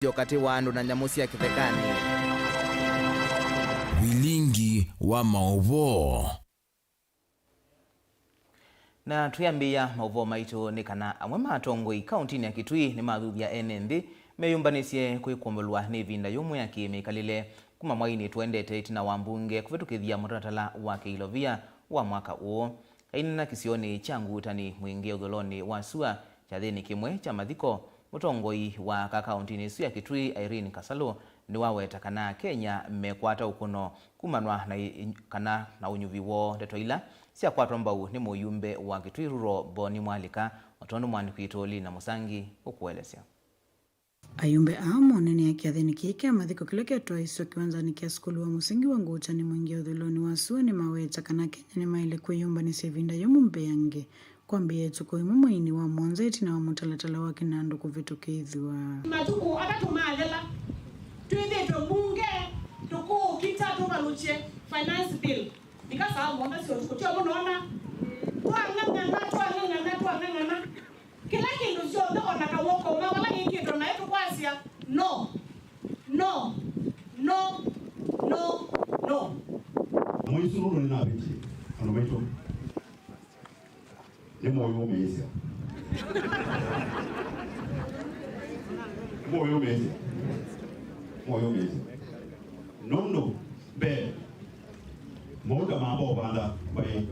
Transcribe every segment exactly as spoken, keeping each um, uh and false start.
Yo katĩ wa andũ na nyamũ sya kĩthekanĩ. Vilingi wa maũvoo. Na twĩambĩĩa maũvoo maitũ nĩ kana amwe ma atongoi kaũntinĩ ya Kitui nĩmathuthya ene nthĩ meyũmbanĩsye kwĩkombolwa nĩ ĩvinda yũmũ ya kĩmĩkalĩle kuma mwainĩ tũendete ĩtina wa mbunge kũvĩtũkĩthya mũtalatala wa kĩilovia wa mwaka ũũ. Aineena kĩsionĩ kya Ngutani Mwingĩ ũthũlonĩ wa sua kyathĩnĩ kĩmwe kya mathiko, mũtongoi wa aka kaũntinĩ ĩsu ya Kitui, Irene Kasalu, nĩwaweta kana Akenya mekwata ũkũno kumanwa na i-, i-, kana na ũnyuvi woo. Ndeto ila syakwatwa mbau nĩ mũyumbe wa Kitui Rural, Boni Mwalika, o tondũ mwandĩki witũ Lina Mũsangi ũkũelesya. Ayumbe aa monenea kyathĩnĩ kĩĩ kya mathiko kĩla kyatwaĩswe kĩwanzanĩ kya sukulu wa mũsingi wa Ngutani Mwingĩ ũthũlonĩ wa sua nĩmaweta kana Akenya nĩmaĩle kwĩyũmbanĩsya ĩvinda yũmũ mbeange kwambĩĩa ĩtukũ ĩmwe mweinĩ wa mũonza ĩtina wa mũtalatala wa kĩnandũ kũvĩtũkĩthw'a. Matukũ atatũ mathela, twĩthĩtwe mbunge tũkũũkita tũvalũkye finance bill. Nikasaa mũonza sya ũtukũ, tyo mũnoona? Twang'ang'ana, twang'ang'ana, twang'ang'ana. Kĩla kĩndũ kyonthe, o na kaw'o koma vala kĩkĩtwe naĩ, tũkwasya, no, no, no, no, no. Mũisu nũndũ nĩnavĩtie andũ maitũ. Nĩmũyũmĩĩsya. Nĩmũyũmĩĩsya. Nĩmũyũmĩĩsya. Nũndũ mbee, mauta mamba ũvanda vaĩ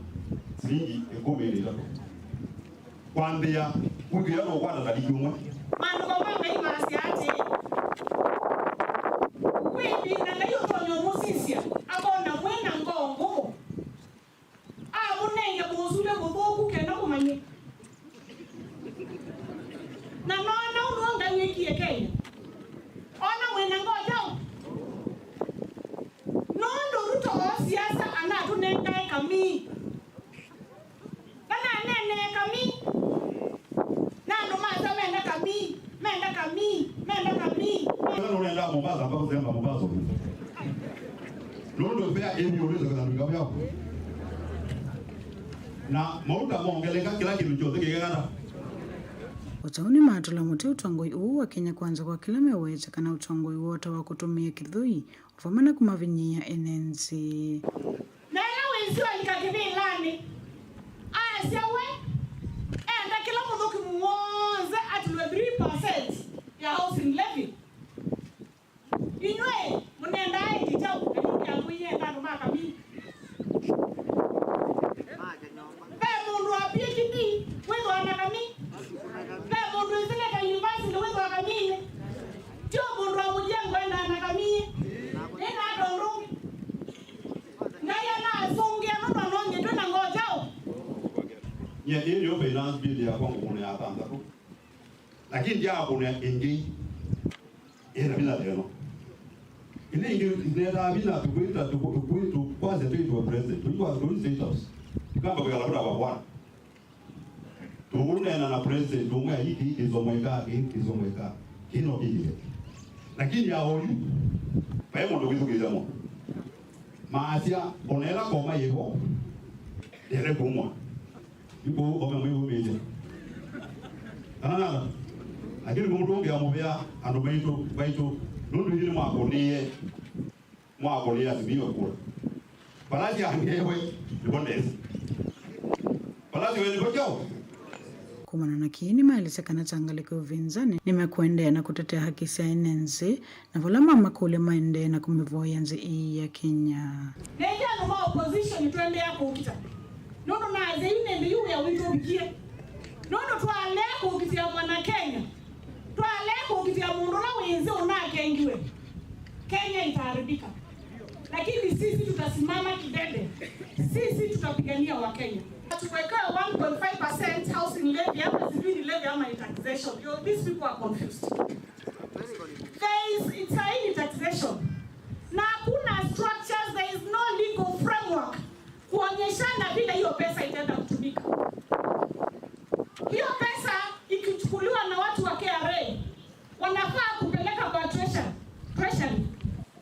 silingi ĩkũmi na itatũ. Kwambĩĩa kwĩkĩa no kwata ta liki ũmwe. Maandĩko ma Ngai maasya atĩĩ, kwĩ ĩvinda Ngai ũtonya ũmũsisya akona mwĩ na ngoo ngũmũ, amũnenge mũsumbĩ mũthũku kenda mũmanye. Na noona ũndũ Ngai wĩkie Kenya. Ona mwĩ na ngoo kyaũ? Nũndũ Ruto o siasa anatũnengae kamii. Ndananeenee kamii. Na andũ masya menda kamii, menda kamii, menda kamii. Kana nũnendaa Mombasa, amba kũsemba Mombasa ũyu. Nũndũ fare ĩvyũlĩte kana ndwĩka vyao. Na mauta mongeleka, kĩla kĩndũ kyonthe kĩkekata. O ta ũu nĩmatũla mũtĩ ũtongoi ũũ wa Kenya Kwanza kwa kĩla meweta kana ũtongoi woo ta wa kũtũmĩa kĩthũi, o vamwe na kũmavinyĩĩa ene nthĩ. Na ĩla wĩsĩ walika kĩvĩlanĩ, aasya we enda kĩla mũthũkĩmu w'onthe atulwe three percent ya housing levy. Inyw'ĩ mũnendaa ĩngĩ kyaũ? Na yu nĩamwĩie enda andũ ma kamii. Ve mũndũ wa P H D wĩthwaa na kamii. Ve mũndũ wĩsĩlĩte university wĩthwaa kamiinĩ. Tyo mũndũ wa mũjengo endaa na kamii. Nĩna tondũ Ngai anasũngĩa nũndũ anonyie twĩ na ngoo kyaũ? Nyie ĩĩ nĩyo finance bill yakwa ngũkũnĩa thanthatũ. Lakini ndyaakũnĩa ĩngĩ ĩna vinya ta ĩno. Ĩla ĩngĩ ĩnetaa vinya tũkwĩta, tũkwĩ-, tũkwĩ-, tũkwasya twĩtwe president, tũitwa tũi State House. Tũkamba kwĩkala kũtava bwana. Tũũneena na president ũmwe aĩ kĩĩ kĩsomwekaa, kĩĩ kĩsomwekaa, kĩĩ no kĩkĩe. Lakini ya oyu, vai mũndũ wĩthukĩĩsya mũndũ. Maasya, ona ĩla koma yĩvo, ndĩele kumwa. Yu kũu koma mwĩw'ũmĩĩsye. Kana nana? Lakini mũndũ ũngĩ amũvea andũ maitũ, maitũ, nũndũ ithyĩ nĩmwakũnĩie. Mwakũlĩa Azimio kura. Vala syangewe, nĩvo ndesi. Vala syoe nĩvo kyaũ? Kumana na kĩĩ, nĩmaelesya kana ta ngalĩko ya ũvĩnzanĩ nĩmekũendeea na kũtetea haki sya ene nthĩ, na vala mamakũlya maendee na kũmĩvoya nthĩ ĩĩ ya Kenya. Na ĩndĩ andũ ma opposition tũendeea kũkita. Nũndũ nasya yu nĩ nthĩ yu wĩa witũ ũvikie. Nũndũ twalea kũkitĩa mwana Kenya, twalea kũkitĩa mũndũ ũla wĩ nthĩ ũnakengiwe, Kenya itaharibika. Lakini sisi tutasimama kidete. Sisi tutapigania Wakenya. Tuwekewe one point five percent housing levy ama sijui ni levy ama ni taxation. Yo, these people are confused. There is, it's a hidden taxation. Na hakuna structures, there is no legal framework kuonyeshana vile hiyo pesa itaenda kutumika. Hiyo pesa ikichukuliwa na watu wa K R A, wanafaa kupeleka kwa treasury, treasury.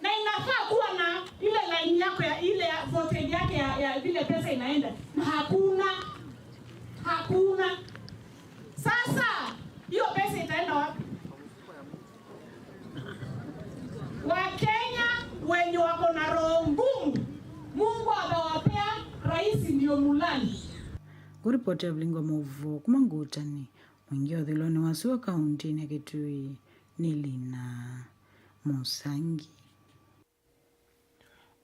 Na inafaa kuwa na ile line yako ya, ile ya voted yake ya, ya vile pesa inaenda. Na hakuna. Hakuna. Sasa, hiyo pesa itaenda wapi? Wakenya wenye wako na roho ngumu, Mungu atawapea rais ndio mulani. Kũripotera vilingi wa maũvoo kuma Ngutani, mwingi ũthilonĩ wa sua kauntinĩ ya Kitui nĩ Lina Musangi.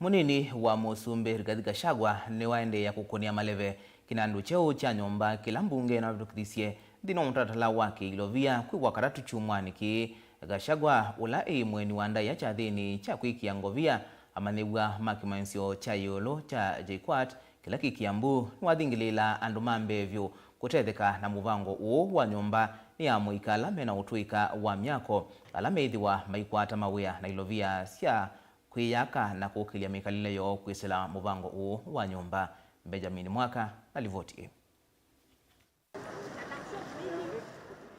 Mũnini wa mũsumbĩ Rigathi Gachagua nĩwaendeea kũkũnĩa maleve kĩnandũ kyeũ kya nyũmba kĩla mbunge ĩnavĩtũkĩthisye nthĩnĩ wa mũtalatala wa kĩilovia kwĩw'a katatũ kyumwanĩ kĩĩ. Gachagua, ũla ĩ mũeni wa ndaĩa kyathĩnĩ kya kwĩkĩa ngovia, amanyĩw'a ma kĩmanyĩsyo kya ĩũlũ kya JKUAT kĩla kĩ Kiambu, nĩwathingĩlĩĩla andũ ma mbee vyũ kũtetheka na mũvango ũũ wa nyũmba nĩ amũika ala mena ũtũĩka wa myako, ala meĩthĩwa maikwata mawĩa na ilovia sya kwĩyaka na kũkĩlya mĩkalĩle yoo kwĩsĩla mũvango ũũ wa nyũmba. Benjamin Mwaka na livoti ĩĩ.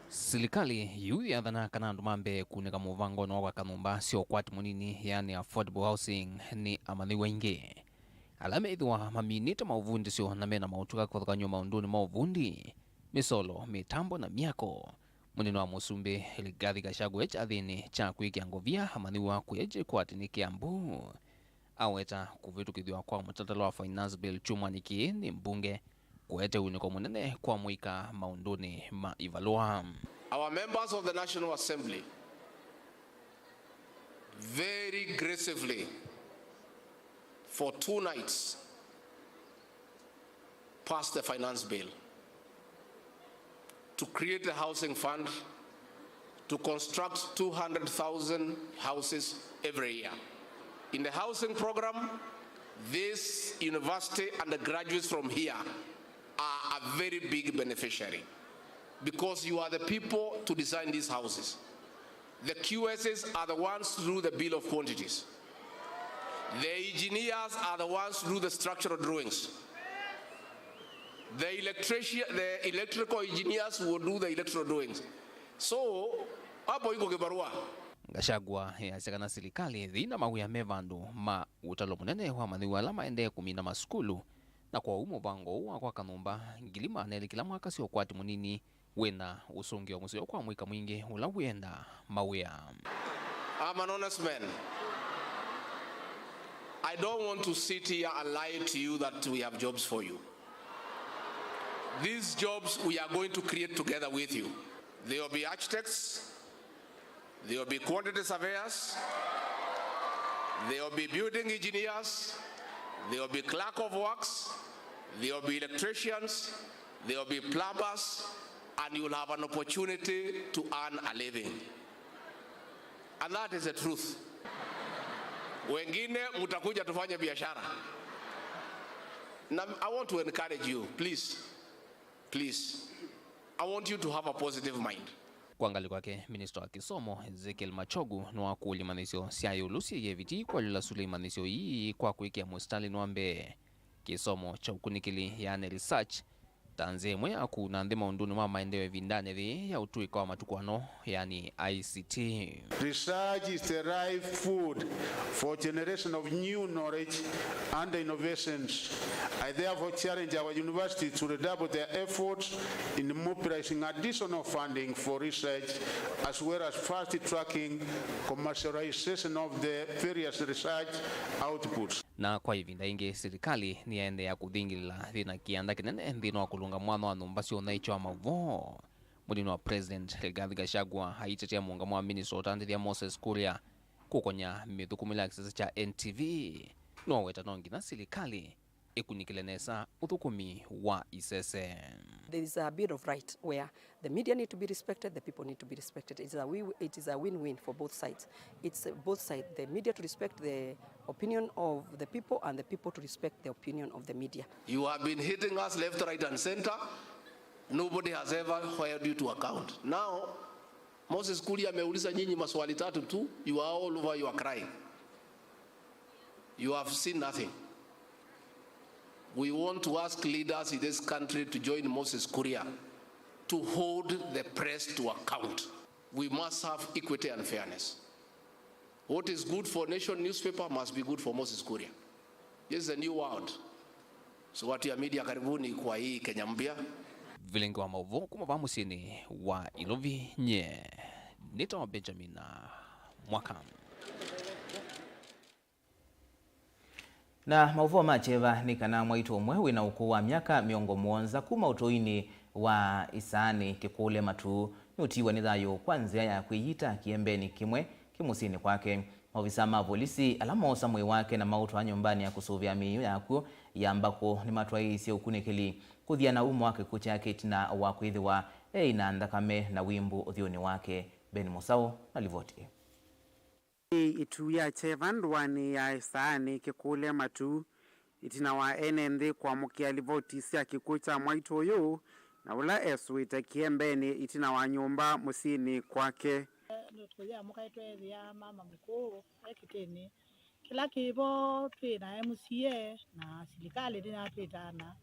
Silikalĩ yu yathanaa kana andũ ma mbee kunĩka mũvangonĩ wa kwaka nyũmba sya ũkwati mũnini, yaani affordable housing, nĩ amanyĩw'a aingĩ ala methĩwa maminĩte maũvundĩsyo na mena maũtũĩka kĩvathũkany'o maũndũnĩ ma ũvundi, mĩsolo, mĩtambo na myako. Mũnini wa mũsumbĩ Rigathi Gachagua e kyathĩnĩ kya kwĩkĩa ngovia amanyĩw'a kũya JKUAT nĩ Kiambu aweta kũvĩtũkĩthw'a kwa mũtalatala wa Finance Bill kyumwanĩ kĩĩ nĩ mbunge kũete ũunĩko mũnene kwa mũika maũndũnĩ ma ivalũa. Our members of the National Assembly very gracefully for two nights passed the Finance Bill to create the Housing Fund to construct two hundred thousand houses every year. In the housing program, this university and the graduates from here are a very big beneficiary because you are the people to design these houses. The QSs are the ones to do the bill of quantities. The engineers are the ones to do the structural drawings. The electrici-, the electrical engineers will do the electrical drawings. So, hapo iko kibarua. Gachagua easya kana silikalĩ yĩna mawĩa me vandũ ma ũtalo mũnene wa amanyĩw'a ala maendee kũmina masukulu, na kwoou mũvango ũũ wa kwaka nyũmba ngili maana elĩ kĩla mwaka sya ũkwati mũnini wĩna ũsũngĩo mũseo kwa mũika mwingĩ ũla wĩenda mawĩa. I'm an honest man. I don't want to sit here and lie to you that we have jobs for you. These jobs we are going to create together with you. There will be architects, there will be quantity surveyors, there will be building engineers, there will be clerk of works, there will be electricians, there will be plumbers, and you will have an opportunity to earn a living. And that is the truth. Wengine mtakuja tufanye biashara. Na I want to encourage you, please. Please. I want you to have a positive mind. Kwa ngalĩko yake, minista wa kĩsomo Ezekiel Machogu nĩwakũlya imanyĩsyo sya ĩũlũ syĩgie viti kwalyũla sukulu imanyĩsyo ii kwa kwĩkĩa mũsitalĩnĩ wa mbee kĩsomo kya ũkunĩkĩli, yaani research, ta nzĩa ĩmwe ya kũuna nthĩ maũndũnĩ ma maendeeo ĩvindanĩ yĩĩ ya ũtũĩka wa matukũ ano, yaani I C T. Research is the life food for generation of new knowledge and innovations. I therefore challenge our universities to redouble their efforts in mobilizing additional funding for research, as well as fast-tracking commercialization of the various research outputs. Na kwa ĩvinda yĩngĩ, silikalĩ nĩyaendeea kũthingĩlĩla yĩna kĩanda kĩnene nthĩnĩ wa kũlũnga mwanya wa nyũmba sya ũnyaĩĩkyo wa maũvoo. Mũnini wa President Rigathi Gachagua aitetea mũũngamo wa minista wa ũtandĩthya Moses Kuria kũkonya mĩthũkũmĩle ya kĩsese kya N T V. Nĩwaweta no nginya silikalĩ ĩkunĩkĩle nesa ũthũkũmi wa isese. There is a bill of right where the media need to be respected, the people need to be respected. It is a wi-, it is a win-win for both sides. It's, uh, both sides, the media to respect the opinion of the people and the people to respect the opinion of the media. You have been hitting us left, right and center. Nobody has ever held you to account. Now, Moses Kuria ameuliza nyinyi maswali tatu tu, you are all over, you are crying. You have seen nothing. We want to ask leaders in this country to join Moses Kuria to hold the press to account. We must have equity and fairness. What is good for Nation newspaper must be good for Moses Kuria. This is a new world. So watu ya media, karibuni kwa hii Kenya mpya. Vilingi wa maũvoo kuma vaa mũsyĩnĩ wa Ilovi, nye nĩtawa Benjamin Mwaka. Na maũvoo ma kyeva nĩ kana mwaitũ ũmwe wĩ na ũkũũ wa myaka mĩongo mũonza kuma ũtũinĩ wa Isaanĩ Kĩkũle Matuu nĩũtiiwa nĩ thayũ kwa nzĩa ya kwĩyita kĩembenĩ kĩmwe kĩ mũsyĩnĩ kwake. Maovisa ma volisi ala moosa mwĩĩ wake na maũtwaa nyũmbanĩ ya kũsũvĩa mĩio ya akw'ũ ya Mbakũ nĩmatwaĩĩsye ũkunĩkĩli kũthiana umo wa kĩkw'ũ kyake ĩtina wa kwĩthĩwa eĩ na nthakame na wimbu ũthyũnĩ wake. Ben Mũsaũ na livoti ĩĩ. Ĩtu ya kyeva ndũanĩ ya Isaanĩ Kĩkũle Matuu, ĩtina wa ene nthĩ kũamũkĩa livoti sya kĩkw'ũ kya mwaitũ ũyũ, na ũla esũĩte kĩembenĩ ĩtina wa nyũmba mũsyĩnĩ kwake. Nĩtũyamũka tweethĩa mama mũkũũ e kĩtĩnĩ. Kĩla kĩvo twĩ na M C A na silikalĩ nĩyatwĩtaana.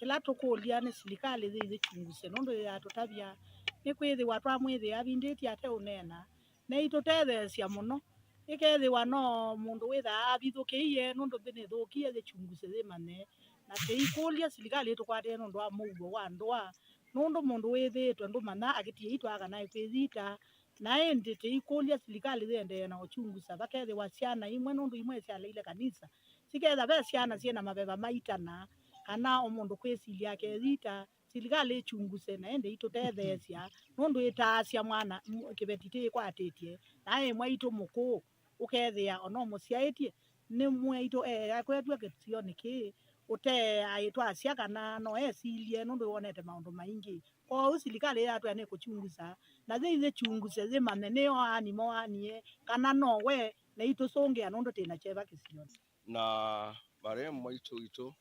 Kĩla tũkũlya nĩ silikalĩ yĩyĩkyunguse nũndũ yĩyatũtavya nĩkwĩthĩwa twamwĩthĩa avindĩtye ateũneena. Neitũtetheesya mũno. Ĩkethĩwa no mũndũ wĩthaa avithũkĩie nũndũ nthĩ nĩthũkie, yĩkyunguse yĩmanye. Na tĩikũlya silikalĩ ĩtũkwatĩe nũndũ wa mũuo wa ndũa, nũndũ mũndũ wĩthĩĩtwe ndũmanya akĩtie itwaa kana ĩkwĩyita. Na ĩndĩ tĩikũlya silikalĩ yĩendee na ũkyungusa, vakethĩwa syana imwe nũndũ imwe syaleile kanisa, siketha ve syana syĩ na maveva maitana, kana o mũndũ kwĩsilya akeyita. Silikalĩ ĩkyunguse na ĩndĩ itũtetheesya, nũndũ ĩtaasya mwana m- kĩveti tĩĩkwatĩtye, na aĩ mwaitũ mũkũũ, ũkethĩa ona ũmũsyaĩtye nĩ mwaitũ eekwetw'a kĩsionĩ kĩĩ, ũte aĩtwasya kana no esilye nũndũ wonete maũndũ maingĩ. Kwoou silikalĩ yatwĩa nĩkũkyungusa, na yĩi yĩkyunguse yĩmanye nĩ oaani moanie kana no we, na itũsũngĩa nũndũ tĩ na kyeva kĩsionĩ. Na marehemu mwaitũ witũ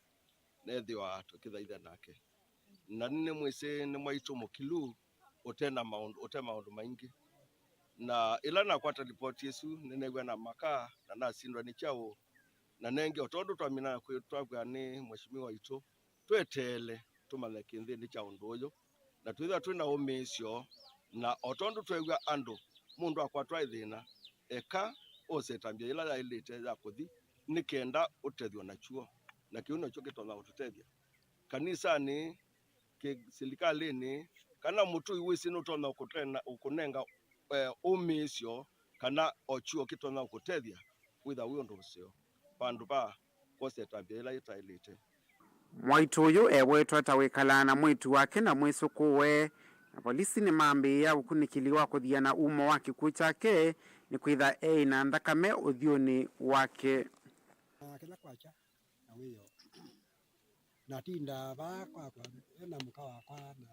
nethĩwa tũkĩthaitha nake. Na nĩnĩmwĩsĩ nĩ mwaitũ mũkilu, ũte na maũndũ, ũte maũndũ maingĩ. Na ĩla nakwata livoti ĩsu, nĩneew'a na makaa, na nasindwa nĩ kyaũ. Na nengĩ, o tondũ twamina kwĩ-, twaw'a nĩ mheshimiwa witũ, tweteele tũmanye kĩnthĩnĩ kya ũndũ ũyũ, na twĩthĩwa twĩ na ũmĩĩsyo, na o tondũ tweew'a andũ, mũndũ akwatwa ĩ thĩna, eka ose ĩtambya yĩla yaĩlĩte ya kũthi, nĩ kenda ũtethw'e nakyo, na kĩu nokyo kĩtonya kũtũtethya. Kanisanĩ, kĩ silikalĩnĩ, kana mũtũi wĩsĩ nũtonya ũkũtena-, ũkũnenga, eh, ũmĩĩsyo, kana o kyuo kĩtonya ũkũtethya, wĩtha wĩ ũndũ mũseo vandũ va kwosa ĩtambya yĩla yĩtaĩlĩte. Mwaitũ ũyũ ewetwa ta wĩkalaa na mwĩĩtu wake na mwĩsũkũũe, na volisi nĩmambĩĩa ũkunĩkĩli wa kũthiana umo wa kĩkw'ũ kyake, nĩkwĩtha eĩ na nthakame ũthyũnĩ wake. Na kĩla kwakya na wĩoo. Natindaa vaa kwakwa, ena mũka wakwa, na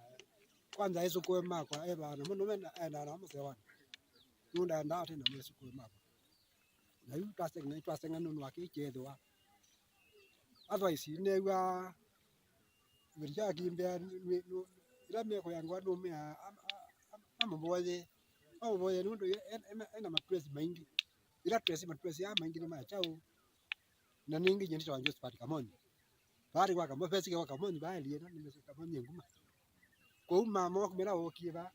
kwanza esũkũũe makwa e vaa, na mũndũ endaa na mũsewanĩ. Nũndaendaa ate na mesũkũũe makwa. Na yu twaseng'a, twaseng'a nũndũ wa kĩĩ kyeethĩwa. Otherwise, neew'aa kĩveti kya kĩmbĩa, nĩ, nĩ, nĩ, ĩla mekũyangwa nũmĩa, am-, am-, am-, amũvoye. Amũvoye nũndũ e, e, ena, ena matresi maingĩ. Ĩla twesi matresi aa maingĩ nĩ ma kyaũ? Na ningĩ nyie nĩtawa Josephat Kamoni. Vaatĩ kwa Kamoni, vesike kwa Kamoni, vaelie na nĩmesĩ Kamoni e nguma. Kwoou mama waku mĩla wookie vaa,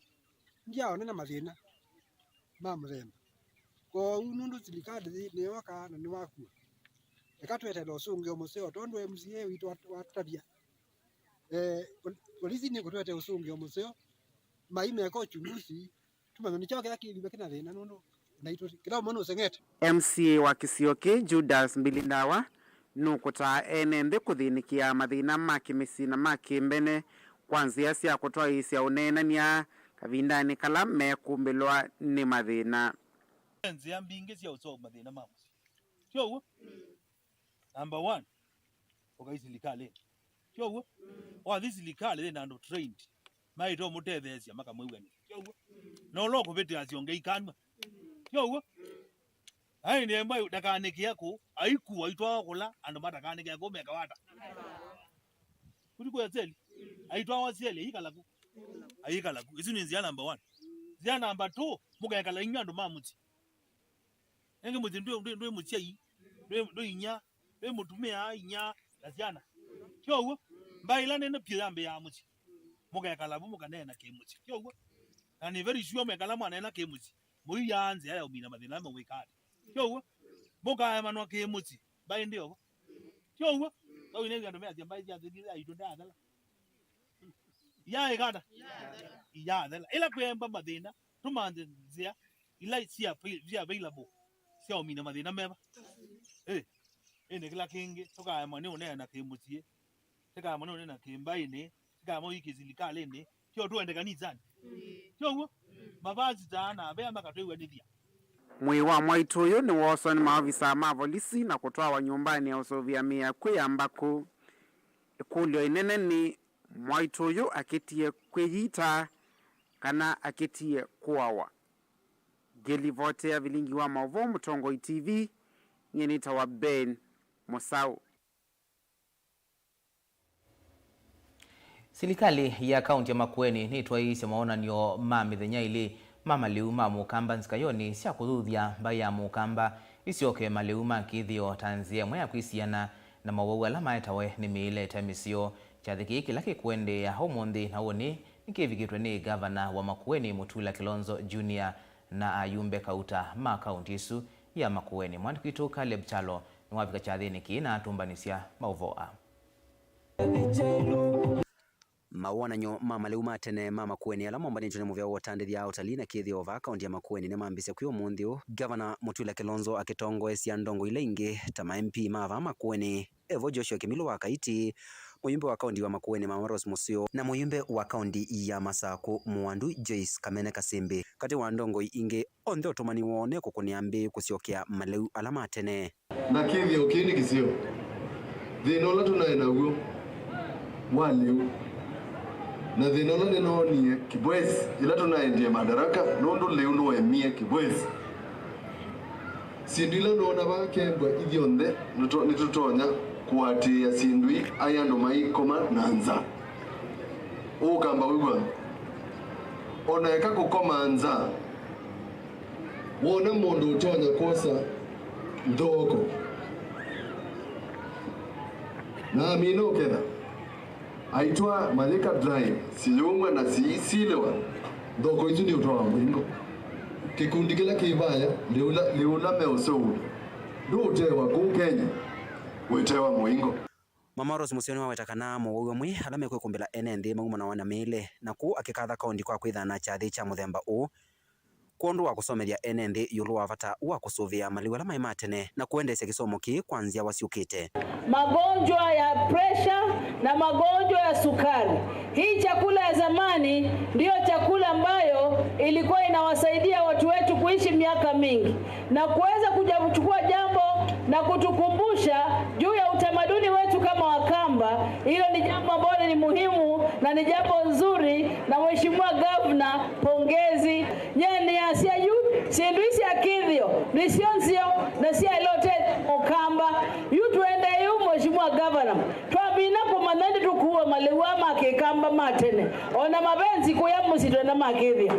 ndyaona na mathĩna ma mũthemba. Kwoou nũndũ silikalĩ yĩ nĩyooka na nĩwakua, eka tweteele ũsũngĩo mũseo, tondũ M C A witũ wat-, watũtavya, eh, pol-, polisi nĩkũtwete ũsũngĩo mũseo, mai meka uchunguzi, tũmanye nĩ kyaũ kĩla kĩthĩwa kĩna thĩna nũndũ naitũ kĩla ũmwe nũseng'ete. M C A wa kĩsio kĩĩ, Judas Mbilindawa, nũkũtaa ene nthĩ kũthĩnĩkĩa mathĩna ma kĩmĩsyĩ na ma kĩmbene kwa nzĩa sya kũtwaĩĩsya ũneenany'a kavindanĩ kala mekũmbĩlwa nĩ mathĩna. Nzĩa mbingĩ sya ũsolve mathĩna ma mũsyĩ. Syo w'o? Number one, ũkai silikalĩnĩ. Syo w'o? Wathi silikalĩ yĩna andũ trained, maĩte ũmũtetheesya makamwĩw'anĩsya. Syo w'o? Na ũla ũkũvĩtĩasya ũngĩ ikanw'a. Syo w'o? Aĩ nĩemba ndakanĩkĩa kũu, aikua aitwawa kũla andũ matakanĩkĩa kũu mekawata. Kuti kũya seli, aitwawa seli, aikala ku. Aikala ku. Isu nĩ nzĩa number one. Nzĩa number two, mũkekala inyuĩ andũ ma mũsyĩ. Ĩngĩ mũsyĩ ndwĩ, ndwĩ, ndwĩ mũsyai, ndwĩ, ndwĩ inya, ndwĩ mũtumĩa, inya, na syana. Syo w'o? Mbaĩ ĩla nene vyũ yambĩaa mũsyĩ. Mũkekala vu mũkaneena kĩ-mũsyĩ. Syo w'o? Na nĩ very sure mwekala mwaneena kĩ-mũsyĩ, mũiyaa nzĩa ya ũmina mathĩna ala mamwĩkaa. Syo w'o? Mũkaemanwa kĩ-mũsyĩ. Mbaĩ ndĩ ovo. Syo w'o? Vau nĩw'o andũ measya mbaĩ sya thĩthi aitũ ndaathela. Iyaĩka ata? Iyathela. Ĩla kwĩemba mathĩna, tũmanthe nzĩa ila sya, sya available sya ũmina mathĩna meva. Eh. Ĩndĩ kĩla kĩngĩ, tũkaema nĩ ũneena kĩ-mũsyĩ, tũkaema nĩ ũneena kĩ-mbaĩnĩ, tũkaema ũikie silikalĩnĩ, tyo tũende kanisani. Tyo w'o? Mavasi taa na avea makatwĩw'anĩthya. Mwĩĩ wa mwaitũ ũyũ nĩwooswa nĩ maovisa ma volisi na kũtwawa nyũmbanĩ ya ũsũvĩa mĩĩ ya kwĩ ya mbakũ. Ĩkũlyo ĩnene nĩ, mwaitũ ũyũ akĩtie kwĩyita kana akĩtie kũawa? Ngĩlivotea vilingi wa maũvoo Mũtongoi T V, nyie nĩtawa Ben Mũsaũ. Silikalĩ ya kaunti ya Makueni nĩtwaĩĩsye mawonany'o ma mĩthenya ĩlĩ ma malĩu ma Mũkamba nzikayonĩ sya kũthuthya mbaĩ ya Mũkamba isyoke malĩu ma kĩthĩo ta nzĩa ĩmwe ya kwĩsiana na mawau ala maetawe nĩ mĩĩle ĩte mĩseo. Kyathĩ kĩĩ kĩla kĩkũendeea ũmũnthĩ na ũnĩ nĩkĩvikĩtwe nĩ ngavana wa Makueni Mutula Kilonzo Junior na ayumbe kauta ma kaunti ĩsu ya Makueni. Mwandĩki witũ Caleb Kyalo nĩwavika kyathĩnĩ kĩĩ na atũmbanĩsya maũvoo aa. Mawonany'o ma malĩu ma tene ma Makueni ala mombanĩtw'e nĩ mũvĩa wa ũtandĩthya, ũtalii na kĩthĩo vaa kaunti ya Makueni nĩmambĩĩsye kwĩ ũmũnthĩ ũũ, Ngavana Mutula Kilonzo akĩtongoesya ndongo ila ingĩ ta ma M P ma vaa Makueni, evo Joshua Kĩmilũ wa Kaiti, mũyumbe wa kaunti wa Makueni Mama Rose Mũseo, na mũyumbe wa kaunti ya Masakũ Mwandu Joyce Kamene Kasimbi, katĩ wa ndongoi ingĩ. Onthe ũtũmani woo nĩ kũkũnĩa mbĩ kũsyokea malĩu ala ma tene. Na kĩthĩo kĩĩ nĩ kĩseo. Thĩna ũla tũnaĩ naw'o wa lĩu, na thĩna ũla nĩnoonie Kibwezi ĩla tũnaendie Madaraka, nũndũ lĩu nĩwaemie Kibwezi. Syĩndũ ila noona vaa Kembwa ithyonthe nĩtũ-, nĩtũtonya kũatĩĩa syĩndũ ii, ai andũ maikoma na nzaa. Ũkamba wĩw'a, o na eka kũkoma nzaa, wona mũndũ ũtonya kwosa nthoko, na amina ũketha, aitwaa Malika Drive, siyũngwa na si-, silĩwa, nthoko isu nĩũtwawa mũingo. Kĩkundi kĩla kĩ vaya, lĩu la, lĩu la meũseũvya, ndũũtewa kũu Kenya, wĩtewa mũingo. Mama Rose Mũseo nĩwaweta kana mowau amwe ala mekwĩkũmbĩla ene nthĩ maumanawa na mĩĩle, na kũu akĩkatha kaunti kwa kwĩthana kyathĩ kya mũthemba ũũ kwondũ wa kũsomethya ene nthĩ ĩũlũ wa vata wa kũsũvĩa malĩu ala maĩ ma tene na kũendeesya kĩsomo kĩĩ kwa nzyawa syũkĩte. Magonjwa ya pressure na magonjwa ya sukari. Hii chakula ya zamani ndiyo chakula ambayo ilikuwa inawasaidia watu wetu kuishi miaka mingi, na kuweza kuja kuchukua jambo na kutukumbusha juu ya utamaduni wetu kama Wakamba. Hilo ni jambo ambalo ni muhimu na ni jambo nzuri, na Mheshimiwa Gavana, pongezi. Nye nĩasya yu, syĩndũ ii sya kĩthĩo nĩsyo nzeo na syaĩle ũtethya Mũkamba. Yu tũendee yu, Mheshimiwa Gavana, twamina kũmanya ĩndĩ tũkuua malĩu aa ma Kĩkamba ma tene, o na mavenzi kũya mũsyĩ twenda ma kĩthĩo.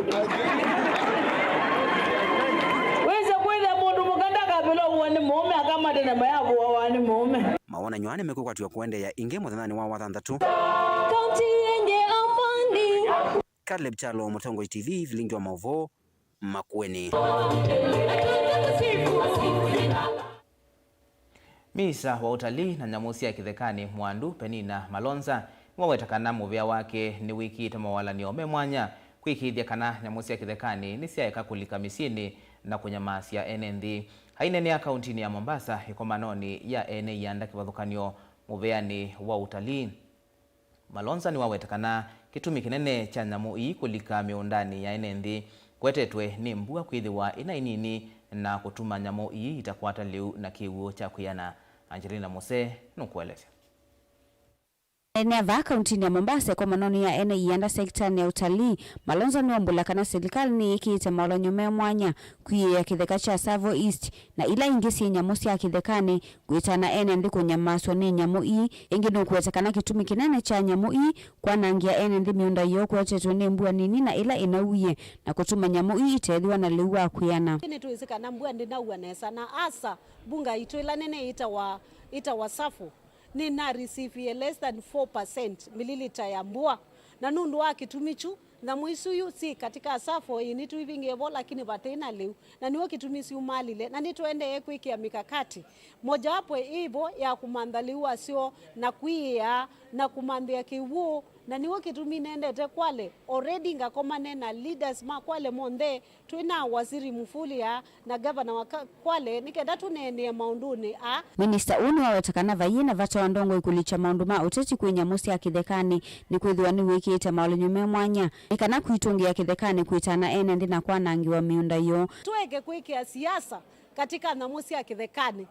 Wĩse kwĩthĩa mũndũ mũka ndakavĩlwa ũvũa nĩ mũũme, aka ma tene mayavũawa nĩ mũũme. Mawonany'o aa nĩmekwĩkwatw'a kũendeea ĩngĩ mũthenyanĩ wa wathanthatũ. Kaunti yenye amani. Caleb Kyalo, Mũtongoi T V, vilingi wa maũvoo, Makueni. Minista wa ũtalii na nyamũ sya kĩthekanĩ Mwandu Penina Malonza nĩwaweta kana mũvĩa wake nĩwĩkĩĩte mawalany'o me mwanya kwĩkĩĩthya kana nyamũ sya kĩthekanĩ nĩsyaeka kũlika mĩsyĩnĩ na kũnyamaasya ene nthĩ. Aineenea kauntinĩ ya Mombasa ĩkomanonĩ ya ene ianda kĩvathũkany'o mũvĩanĩ wa ũtalii, Malonza nĩwaweta kana kĩtumi kĩnene kya nyamũ ii kũlika mĩũndanĩ ya ene nthĩ kũetetwe nĩ mbua kwĩthĩwa ĩna ĩnini na kũtuma nyamũ ii itakwata lĩu na kĩw'ũ kya kwĩana. Angelina Muse nũkũelesya. Ene vaa kauntinĩ ya Mombasa ĩkomanonĩ ya ene ianda sektanĩ ya ũtalii, Malonza nĩwaumbũla kana silikalĩ nĩyĩkĩĩte mawalany'o me mwanya kwiĩĩa kĩtheka kya Tsavo East na ila ingĩ syĩ nyamũ sya kĩthekanĩ, kwĩtana ene nthĩ kũnyamaaswa nĩ nyamũ ii. Ĩngĩ nũkũweta kana kĩtumi kĩnene kya nyamũ ii kwanangĩa ene nthĩ mĩũnda yoo kũetetwe nĩ mbua nini na ĩla ĩnauie na kũtuma nyamũ ii itethĩwa na lĩu wa kwĩana. Nĩtwĩsĩ kana mbua ndĩnaua nesa, na asa, mbunga itũ ĩla nene ĩtawa, ĩtawa Tsavo, nĩna receive less than four percent mililita ya mbua, na nũndũ wa kĩtumi kyu, nyamũ isu yu syĩ katika Tsavo ĩĩ nĩtũivingĩe vo, lakini vate na lĩu, na nĩw'o kĩtumi syumalile, na nĩtũendee kwĩkĩa mikakati mojawapo ĩvo ya kũmantha lĩu wasyo na kwiĩa na kũmanthĩa kĩw'ũ Na nĩw'o kĩtumi nendete Kwale. Already ngakomane na leaders ma Kwale monthe, twĩ na Waziri Mufulia na gavana wa Ka-, Kwale, nĩ kenda tũneenee maũndũnĩ aa. Minista ũũ nĩwaweta kana vaiĩ na vata wa ndongoi kũlikya maũndũ ma ũteti kwĩ nyamũ sya kĩthekanĩ, nĩkwĩthĩwa nĩwĩkĩĩte maũlany'o me mwanya nĩ kana kwitũngĩa kĩthekanĩ kwĩtana ene nthĩ na kwanangĩwa mĩũnda yoo. Tũeke kwĩkĩa siasa katika nyamũ sya kĩthekanĩ.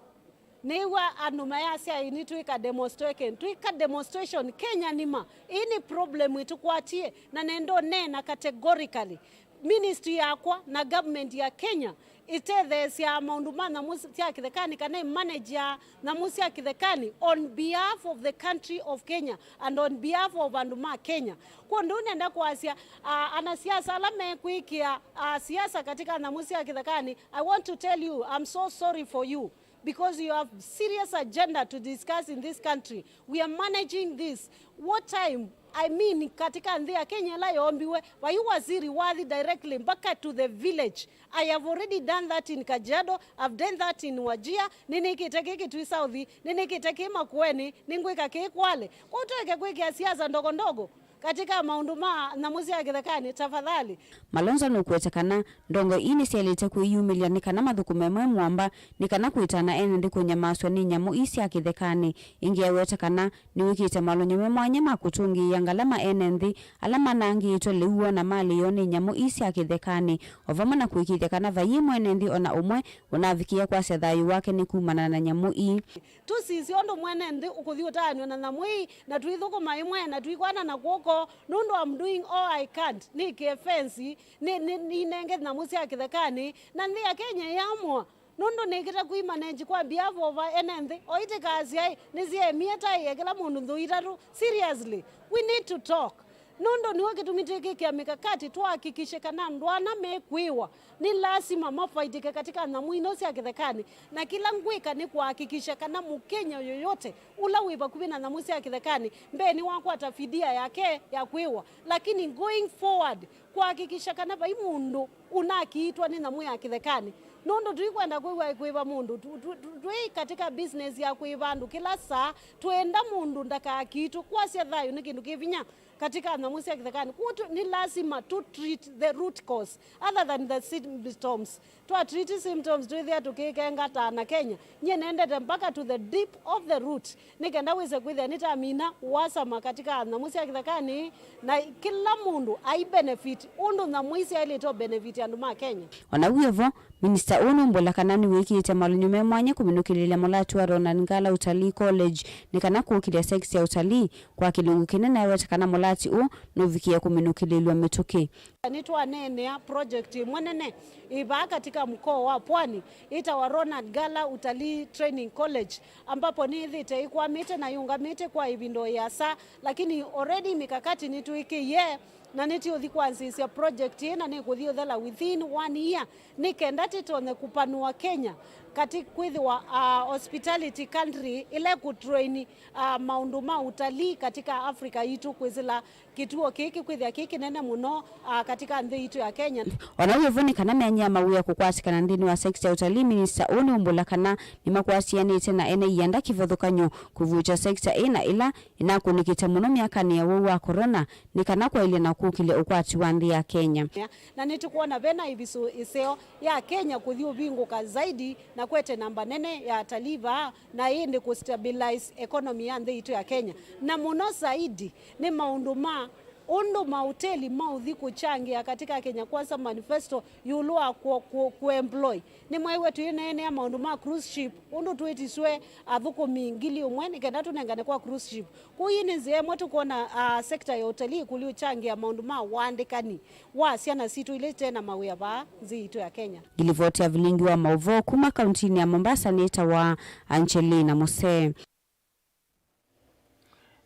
Nĩw'a andũ mayasya, "Ĩĩ nĩtwĩka demonstration." Twĩka demonstration Kenya nima. Ĩĩ nĩ problem ĩtũkwatie, na nenda ũneena categorically. Ministry yakwa na government ya Kenya ĩtetheesyaa maũndũ ma nyamũ sya kĩthekanĩ kana ĩmanageaa nyamũ sya kĩthekanĩ on behalf of the country of Kenya and on behalf of andũ ma Kenya. Kwondũ nenda kwasya, ah, anasiasa ala mekwĩkĩa, ah, siasa katika nyamũ sya kĩthekanĩ, I want to tell you, I'm so sorry for you. Because you have serious agenda to discuss in this country. We are managing this. What time? I mean, katika nthĩ ya Kenya ĩla yoombiwe, vai waziri wathi directly mpaka to the village. I have already done that in Kajiado, I've done that in Wajir, nĩnĩkĩte kĩĩ Kitui South, nĩnĩkĩte kĩĩ Makueni, nĩngwĩka kĩĩ Kwale. Kwoou tũeke kwĩkĩa siasa ndogo ndogo katika maũndũ ma nyamũ sya kĩthekanĩ, tafadhali. Malonza nũkwete kana ndongoi ii nĩsyaĩlĩte kwĩyumĩlya nĩ kana mathũkũme mwe mũamba nĩ kana kwĩtana ene nthĩ kũnyamasw'a nĩ nyamũ ii sya kĩthekanĩ. Ĩngĩ aweta kana nĩwĩkĩte malonyo me mwanya ma kũtũngĩĩa ngalama ene nthĩ ala manangĩĩtwe lĩu woo na malĩ yoo nĩ nyamũ ii sya kĩthekanĩ, o vamwe na kũĩkĩĩthya kana vaiĩ mwene nthĩ o na ũmwe ũnavikĩĩa kwasya thayũ wake nĩ kumana na nyamũ ii. Tũsisye ũndũ mwene nthĩ ũkũthi ũtaanw'a na nyamũ ii, na tũithũkũma ĩmwe, na tũikwana na kw'oko, nũndũ I'm doing all I can't. Nĩkĩe fence, nĩ, nĩ, nĩnenge nyamũ sya kĩthekanĩ, na nthĩ ya Kenya ĩyamũa, nũndũ nĩkĩte kũimanage kwa behalf of ene nthĩ. O itĩkaasya ĩ, nĩsyeemie taĩ ya kĩla mũndũ nthũ itatũ. Seriously, we need to talk. Nũndũ nĩw'o kĩtumi twĩkĩkĩa mikakati, tũhakikishe kana andũ ana mekwĩwa nĩ lasima mafaidike katika nyamũ ino sya kĩthekanĩ, na kĩla ngwĩka nĩ kũhakikisha kana Mũkenya yoyote ũla wĩ vakuvĩ na nyamũ sya kĩthekanĩ, mbee nĩwakwata fidia yake ya kwĩwa, lakini going forward, kũhakikisha kana vai mũndũ ũnakiitwa nĩ nyamũ ya kĩthekanĩ. Nũndũ tũikwenda kwĩw'a kwĩva mũndũ, tu- tu- tu- twĩ katika business ya kwĩva andũ kĩla saa, twenda mũndũ ndakakiitwe. Kwasya thayũ nĩ kĩndũ kĩ vinya katika nyamũ sya kĩthekanĩ. Kwoou tu- nĩ lasima tu treat the root cause other than the symptoms. Twa treat symptoms, twĩthĩa tũkĩkenga ta ana Kenya. Nyie nendete mpaka to the deep of the root, nĩ kenda wĩse kwĩthĩa nĩtamina wasama katika nyamũ sya kĩthekanĩ, na kĩla mũndũ ai benefit ũndũ nyamũ ii syaĩlĩte ũ benefit andũ ma Kenya. O na wĩ o vo, minista ũũ nũmbũla kana nĩwĩkĩĩte malonyo me mwanya kũminũkĩlĩlya mũlati wa Ronald Ngala Utalii College nĩ kana kũkĩlya sekita ya utalii. Kwa kĩlungu kĩnene aweta kana mũlati ũũ nũvikĩe kũminũkĩlĩlw'a mĩtũkĩ. Nĩtwaneenea project ĩmwe nene ĩ vaa katika mkoa wa Pwani, ĩtawa Ronald Ngala Utalii Training College, ambapo nĩĩthĩte ĩkwamĩte na yũngamĩte kwa ĩvinda o ĩasa, lakini already mikakati nĩtwĩkĩie, na nĩtũũthi kwanzĩĩsya project ĩĩ, na nĩkũthi ũthela within one year, nĩ kenda tĩtonye kũpanũa Kenya kati kwĩthĩwa, ah, hospitality country ĩla ĩkũtrain, ah, maũndũ ma utalii katika Africa yitũ kwĩsĩla kĩtuo kĩĩ kĩkwĩthĩa kĩ kĩnene mũno, ah, katika nthĩ yitũ ya Kenya. O na wĩ vo nĩ kana mĩanya ya mawĩa kũkwatĩkana nthĩnĩ wa sekita ya utalii, minista ũũ nĩũmbũla kana nĩmakwasĩanĩte na ene ianda kĩvathũkany'o kũvuũkya sekita ĩĩ na ĩla ĩnakũnĩkĩte mũno myakanĩ ya ũwau wa corona nĩ kana kwaĩlya na kũkĩlya ũkwati wa nthĩ ya Kenya. Na nĩtũkwona vena ĩvisũ ĩseo ya Kenya kũthi ũvingũka zaidi na kwete namba nene ya atalii vaa, na ĩndĩ kũ stabilize economy ya nthĩ yitũ ya Kenya, na mũno zaidi nĩ maũndũ ma ũndũ maũteli maũthi kũkyangĩa katika Kenya Kwanza manifesto ĩũlũ wa kũ, kũ, kũ employ. Nĩmwaiwe tũineenea maũndũ ma cruise ship, ũndũ twĩtiswe athũkũmi ngili ũmwe nĩ kenda tũnengane kwa cruise ship. Kwoou ii nĩ nzĩa ĩmwe tũkwona, ah, sector ya ũtalii kũthi ũkyangĩa maũndũ ma ũandĩkani wa syana sitũ ila ite na mawĩa vaa nthĩ yitũ ya Kenya. Ngilivoti ya vilingi wa maũvoo kuma kauntinĩ ya Mombasa nĩtawa Angelina Musee.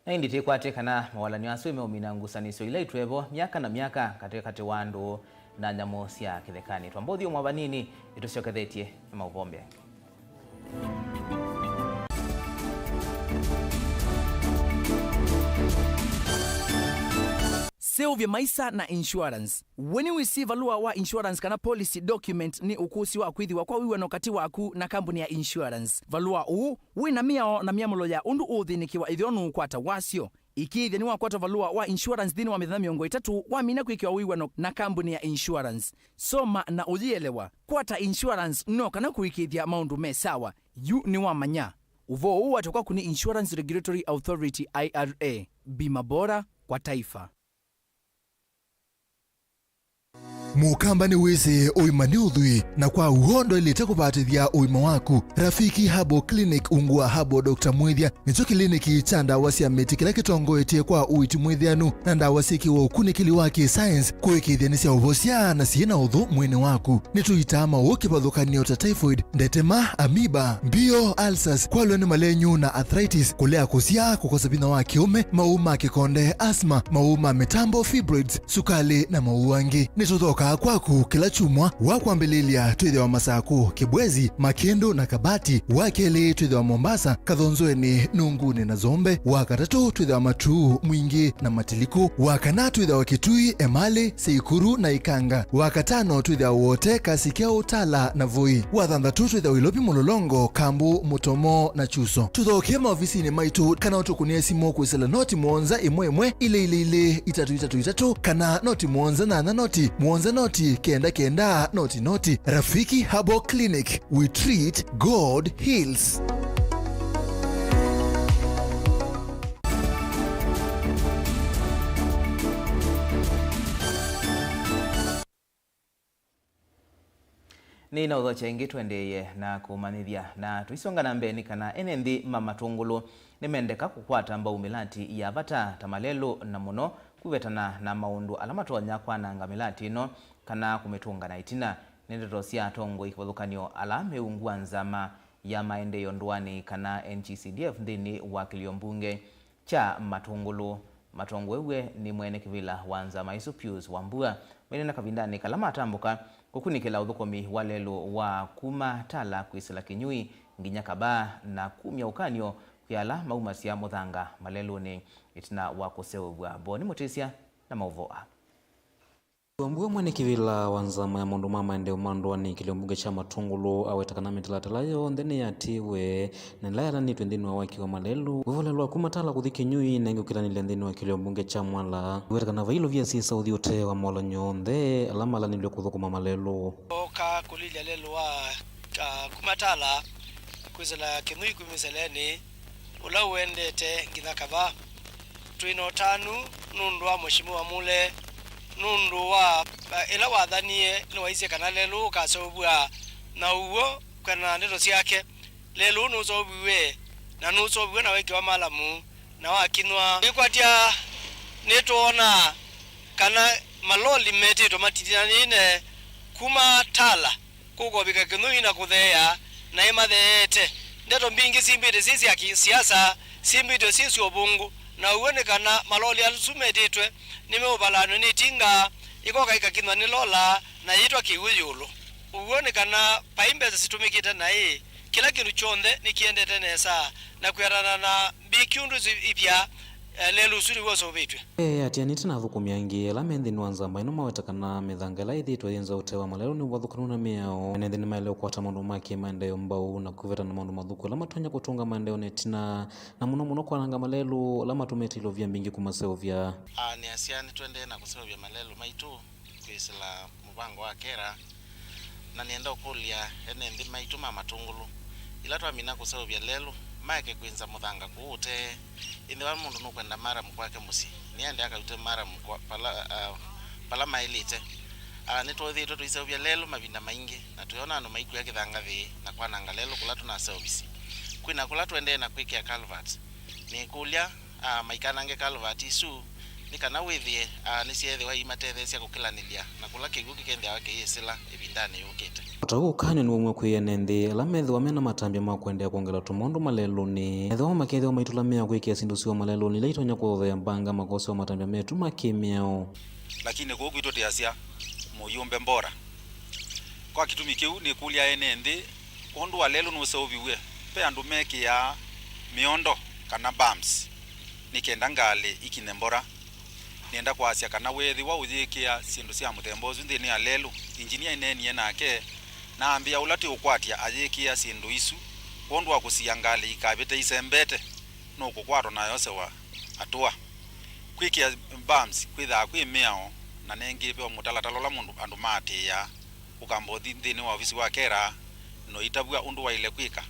Na ĩndĩ tĩkwatye kana mawalany'o asu meũmina ngusanĩsyo ila itwevo myaka na myaka katĩ katĩ wa andũ na nyamũ sya kĩthekanĩ. Twamba ũthyũmũa vanini, nĩtũsyokethetye na maũvoo mbee. Seũvya maisa na insurance. We nĩwĩsĩ valũa wa insurance kana policy document nĩ ũkũsĩ wa kwĩthĩwa kwa wĩw'ano katĩ waku na kambuni ya insurance? Valũa ũũ wĩ na mĩao na myamũlo ya ũndũ ũũthĩnĩkĩwa ĩthĩwa nũũkwata wasyo. Ĩkĩĩthya nĩwakwata valũa wa insurance nthĩnĩ wa mĩthenya mĩongo ĩtatũ wamina kwĩkĩwa wĩw'ano na kambuni ya insurance. Soma na ũyĩelewa. Kwata insurance no kana kũĩkĩĩthya maũndũ me sawa. Yu nĩwamanya. Ũvoo ũũ watekwa kũnĩ Insurance Regulatory Authority, I R A. Bima bora kwa taifa. Mũkamba nĩwĩsĩ ũima nĩ ũthwii, na kwa w'o ndwaĩlĩte kũvatĩthya ũima waku. Rafiki Herbal Clinic ungu wa Herbal Doctor Mwĩthya nĩkyo kĩliniki kya ndawa sya mĩtĩ kĩla kĩtongoetye kwa ũiiti mwĩthĩanu na ndawa syĩkĩwe ũkunĩkĩli wa kĩ-science kũĩkĩĩthya nĩsyaũvosya na syĩ na ũthũ mwĩĩnĩ waku. Nĩtũitaa maũũ kĩvathũkany'o ta typhoid, ndetema, amoeba, mbio, ulcers, kwalw'a nĩ malenyu na arthritis, kũlea kũsyaa, kũkosa vinya wa kĩũme, maũũ ma kĩkonde, asthma, maũũ ma mĩtambo, fibroids, sukalĩ, na maũũ angĩ. Nĩtũthokaa kwaku kĩla kyumwa. Wa kwambĩlĩlya twĩthĩwa Masakũ, Kĩbwezi, Makĩndũ, na Kabati. Wa kelĩ twĩthĩwa Mombasa, Kathonzweni, Nungunĩ, na Zombe. Wa katatũ twĩthĩwa Matuu, Mwingĩ, na Matiliku. Wa kana twĩthĩwa Kitui, Emali, Seikuru, na Ikanga. Wa katano twĩthĩwa Wote, Kasikya, Utala, na Voi. Wa thanthatũ twĩthĩwa Ilovi, Mlolongo, Kambu, Mutomo, na Chuso. Tũthokee maovisinĩ maitũ kana ũtũkũnĩe simũ kwĩsĩla noti mũonza ĩmwe ĩmwe ilĩ ilĩ ilĩ itatũ itatũ itatũ kana noti mũonza nyanya noti mũonza noti kenda kenda noti noti. Rafiki Herbal Clinic, we treat, God heals. Nĩnaũthokya ĩngĩ tũendeeye na kũmanyĩthya, na tũisonga na mbee nĩ kana ene nthĩ ma Matũngũlũ nĩmendeka kũkwata mbau mĩlati ya vata ta malelũ, na mũno kũvetana na maũndũ ala matonya kwananga mĩlati ĩno kana kũmĩtũnga na ĩtina. Nĩ ndeto sya atongoi kĩvathũkany'o ala me ungu wa nzama ya maendeeo ndũanĩ kana N G C D F nthĩnĩ wa kĩlio mbunge kya Matũngũlũ. Matongoew'e nĩ mwene kĩvĩla wa nzama ĩsu Pius Wambua, maineena kavindanĩ kala matambũka kũkunĩkĩla ũthũkũmi wa lelũ wa kuma Tala kwĩsĩla Kĩnyui nginya Kabaa, na kumya ũkany'o kwĩ ala maumasya mũthanga malelũnĩ ĩtina wa kũseũvw'a. Boni Mũtĩsya na maũvoo aa. Wambua mwene kĩvĩla wa nzama ya maũndũ ma maendeeo ma ndũanĩ kĩlio mbunge kya Matũngũlũ aweta kana mĩtalatala yonthe nĩyatĩĩwe na ĩla yatanĩtw'e nthĩnĩ wa waki wa malelũ. Wĩvolelwa kuma Tala kũthi Kĩnyui na ĩngĩ ũkĩlanĩlya nthĩnĩ wa kĩlio mbunge kya Mwala. Wĩweta kana vai ilovia syĩsa ũthi ũtee wa molany'o onthe ala malanĩlw'e kũthũkũma malelũ. Oka kũlilya lelũ wa, ah, kuma Tala kwĩsĩla Kĩnyui kuma ĩselenĩ, ũla ũendete nginya Kavaa. Twĩ na ũtanu nũndũ wa Mheshimiwa Mule, nũndũ wa, eh, ĩla wathanie nĩwaisye kana lelũ ũkaseũvw'a, na ũw'o kwĩanana na ndeto syake, lelũ nũseũviw'e, na nũseũviw'e na wekĩwa malamu, na wakinw'a. Nĩkwatya nĩtwoona kana maloli metĩtwe matindanĩne kuma Tala kũkovika Kĩnyui na kũtheea, na ĩmatheete. Ndeto mbingĩ simbĩte syĩ sya kĩsiasa, simbĩtwe syĩ sya ũvũngũ, na ũw'o nĩ kana maloli asu metĩtwe nĩmeũvalanw'a nĩ itinga, ĩkoka ĩkakinwa nĩ lola, na yĩtwa kĩw'ũ ĩũlũ. Ũw'o nĩ kana vai mbesa sitũmĩkĩte naĩ, kĩla kĩndũ kyonthe nĩkĩendete nesa, na kwĩanana na mbĩki ũndũ ivya, eh, lelũ ũsu nĩw'o ũseũvĩtw'e. Eatĩanĩte na athũkũmi angĩ ala me nthĩnĩ wa nzama ĩno maweta kana mĩthanga ĩla yĩthĩĩtwe yĩ nza ũtee wa malelũ nĩ ũvathũkanu na mĩao. Ene nthĩ nĩmaĩle kũkwata maũndũ ma kĩ-maendeeo mbau na kũveta na maũndũ mathũku ala matonya kũtũnga maendeeo na ĩtina, na mũno mũno kwananga malelũ ala matũmĩte ilovia mbingĩ kũmaseũvya. Aa, nĩasya nĩtũendee na kũseũvya malelũ maitũ kwĩsĩla mũvango wa kera, na nĩenda ũkũlya ene nthĩ maitũ ma Matũngũlũ, ĩla twamina kũseũvya lelũ, maeke kwĩnza mũthanga kũu ũtee. Ĩthĩwa mũndũ nũkwenda maramu kwake mũsyĩ, nĩende akalute maramu kwa, pala, ah, pala maĩlĩte. Ah, nĩtwĩthĩĩtwe tũiseũvya lelũ mavinda maingĩ, na twĩona andũ maikw'a kĩthangathĩ na kwananga lelũ kũla tũnaseũvisye. Kwĩna kũla tũendee na kwĩkĩa culvert. Nĩkũlya, ah, maikanange culvert isu, nĩ kana wĩthĩe, ah, nĩsyeethĩwa iimatetheesya kũkĩlanĩlya na kũla kĩw'ũ kĩkethĩawa kĩyĩsĩla ĩvindanĩ yũkĩte. O ta ũu, ũkany'o nĩwaumw'a kwĩ ene nthĩ ala methĩwa me na matambya ma kũendeea kwongela tũmaũndũ malelũnĩ. Ethĩwa makethĩwa maitũla mĩao kwĩkĩa syĩndũ syoo malelũnĩ ila itonya kũthothea mbanga makosea matambya metu ma kĩ-mĩao. Lakini kũu kwitũ tĩasya, mũyũmbe mbora. Kwa kĩtumi kĩu, nĩkũlya ene nthĩ, ũndũ wa lelũ nũseũviw'e, ve andũ mekĩaa mĩondo kana bumps nĩ kenda ngalĩ ikinye mbora. Nĩenda kwasya kana weethĩwa ũyĩkĩa syĩndũ sya mũthemba ũsu nthĩnĩ ya lelũ, injinia ĩneenie nake na ambĩa ũla tũũkwatya ayĩkĩa syĩndũ isu kwondũ wa kũsia ngalĩ ikavĩte isembete, nũkũkwatwa na ayosewa Atũa. Kwĩkĩa bumps kwĩthaa kwĩ mĩao, na nengĩ ve mũtalatala ũla mũndũ, andũ maatĩĩaa. Ũkamba ũthi nthĩnĩ wa ovisi wa KeRRA na ũitavw'a ũndũ waĩle kwĩka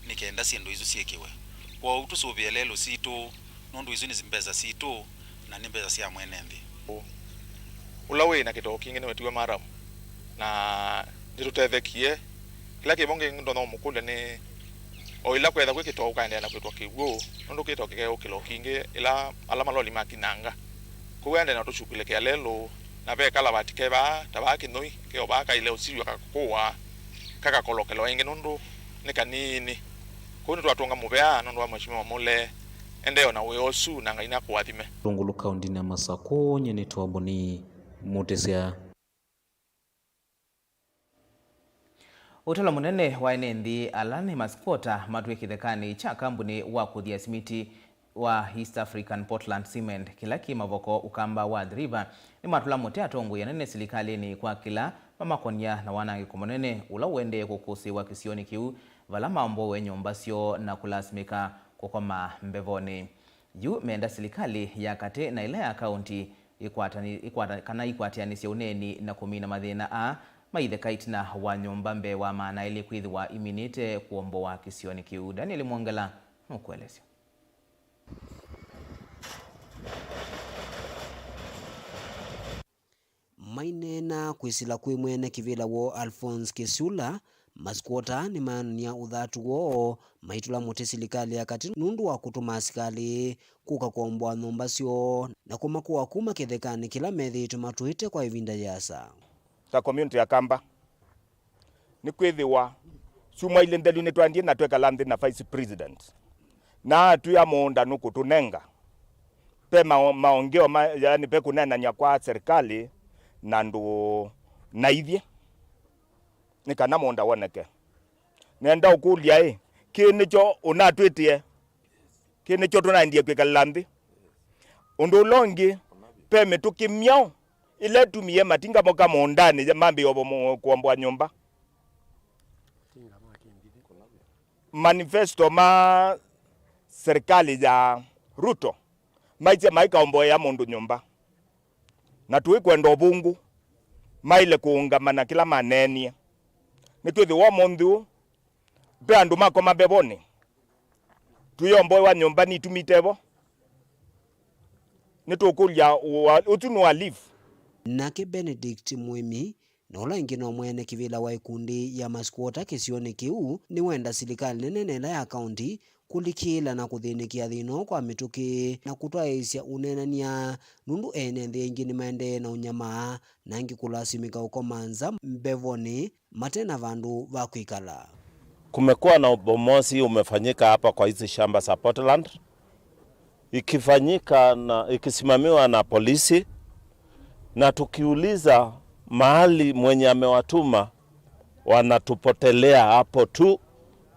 nĩ kenda syĩndũ isu syĩkĩwe. Kwoou tũsũvĩe lelũ sitũ, nũndũ isu nĩ mbesa sitũ na nĩ mbesa sya mwene nthĩ. Ũla wĩ na kĩtoo kingĩ nĩwetiwe Maram, na nĩtũtethekie. Kĩla kĩvo ngĩ ndonya ũmũkũlya nĩ o ĩla kwetha kwĩ kĩtoo ũkaendeea na kwĩtwa kĩw'ũ, nũndũ kĩtoo kĩkeũkĩla o kingĩ ĩla ala maloli makinyanga. Kwoou aendeea na ũtũshukulĩkĩa lelũ, na ve kalavati ke vaa, ta vaa kĩnyũi, ke o vaa kaĩle ũsiw'a kakũa, kakakolokelwa ĩngĩ nũndũ nĩ kanini. Kwoou nĩtwatũnga mũvea nũndũ wa Mheshimiwa Mule. Endeea na wĩa ũsu, na Ngai nakũathime. Lungulu kaũntinĩ ya Masakũ, nyie nĩtawa Boni Mũtĩsya. Ũtalo mũnene wa ene nthĩ ala nĩ masikwota matw'e kĩthekanĩ kya kambunĩ wa kũthya simiti wa East African Portland Cement, kĩla kĩ Mavoko, Ũkamba wa Athi River, nĩmatũla mũtĩ atongoi anene silikalĩnĩ kwa kĩla mamakon'ya na wanangĩko mũnene ũla ũendee kũkũsĩĩwa kĩsionĩ kĩu, vala maomboewe nyũmba syoo na kũlasimĩka kũkoma mbevonĩ. Yu menda silikalĩ ya katĩ na ĩla ya kaũnti ĩkwatani-, ĩkwata-, kana ikwatĩanĩsye ũneeni na kũmina mathĩna aa maitheka ĩtina wa nyũmba mbee wa maana elĩ kwĩthĩwa iminĩte kũombowa kĩsionĩ kĩu. Daniel Mwongela nũkũelesya. Maineena kwĩsĩla kwĩ mwene kĩvĩla woo Alphonse Kĩsula, masikwota nĩmaanany'a ũthatu woo maitũla mũtĩ silikalĩ ya katĩ nũndũ wa kũtũma asikalĩ kũka kũomboa nyũmba syoo na kũmakũa kuma kĩthekanĩ kĩla methĩĩtwe matũĩte kwa ĩvinda yĩasa. Ta community ya Kamba, nĩkwĩthĩwa syumwa ilĩ nthelu nĩtwaendie na twekala nthĩ na Vice President, na atwĩa mũũnda nũkũtũnenga. Ve mao-, maongeo ma, yani, ve kũneenany'a kwa serikali na andũ na ithyĩ nĩ kana mũũnda woneke. Nenda ũkũlya-ĩ, kĩĩ nĩkyo ũnatwĩtĩe? Kĩĩ nĩkyo tũnaendie kwĩkalĩla nthĩ? Ũndũ ũla ũngĩ, ve mĩtũkĩ myaũ ĩla ĩtumie matinga moka mũũndanĩ ya mambĩĩa ũvo-, kũomboa nyũmba? Manifesto ma serikali ya Ruto maisye maikaomboea mũndũ nyũmba, na tũikwenda ũvũngũ, maĩle kũũngama na kĩla maneenie. Nĩtwĩthĩwa ũmũnthĩ ũũ ve andũ makoma mbevonĩ, tũiomboewa nyũmba nitumĩte vo. Nĩtũkũlya, ũsu nĩ wa leave? Nake Benedict Mũĩmi, na ũla ĩngĩ no mwene kĩvĩla wa ĩkundi ya masikwota kĩsionĩ kĩu, nĩwenda silikalĩ nene na ĩla ya kaũnti kũlikĩĩla na kũthĩnĩkĩa thĩna ũũ kwa mĩtũkĩ na kũtwaĩĩsya ũneenany'a, nũndũ ene nthĩ aingĩ nĩmaendee na ũnyamaa na angĩ kũlasimĩka ũkoma nza mbevonĩ mate na vandũ va kwĩkala. Kumekuwa na ubomozi umefanyika hapa kwa hizi shamba za Portland, ikifanyika na ikisimamiwa na polisi, na tukiuliza mahali mwenye amewatuma, wanatupotelea hapo tu,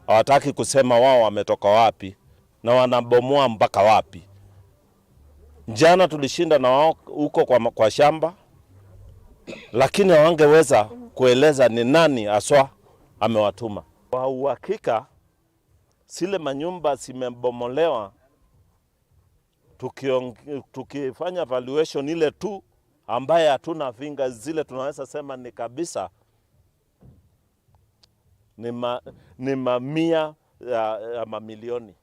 hawataki kusema wao wametoka wapi na wanabomoa mpaka wapi. Jana tulishinda na wao huko kwa, kwa shamba, lakini hawangeweza kueleza ni nani haswa amewatuma. Kwa uhakika, zile manyumba zimebomolewa, tukiong-, tukifanya valuation ile tu ambaye hatuna figures zile tunaweza sema ni kabisa, ni ma-, ni mamia ya, ya mamilioni.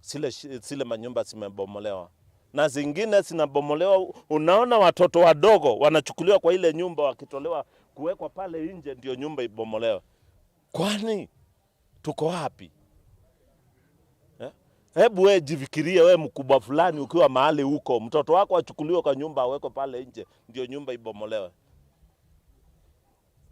Zile shi-, zile manyumba zimebomolewa. Na zingine zinabomolewa, unaona watoto wadogo wanachukuliwa kwa ile nyumba wakitolewa kuwekwa pale nje ndio nyumba ibomolewe. Kwani tuko wapi? Eh? Hebu we jifikirie, we mkubwa fulani ukiwa mahali huko, mtoto wako achukuliwe kwa nyumba awekwe pale nje ndio nyumba ibomolewe.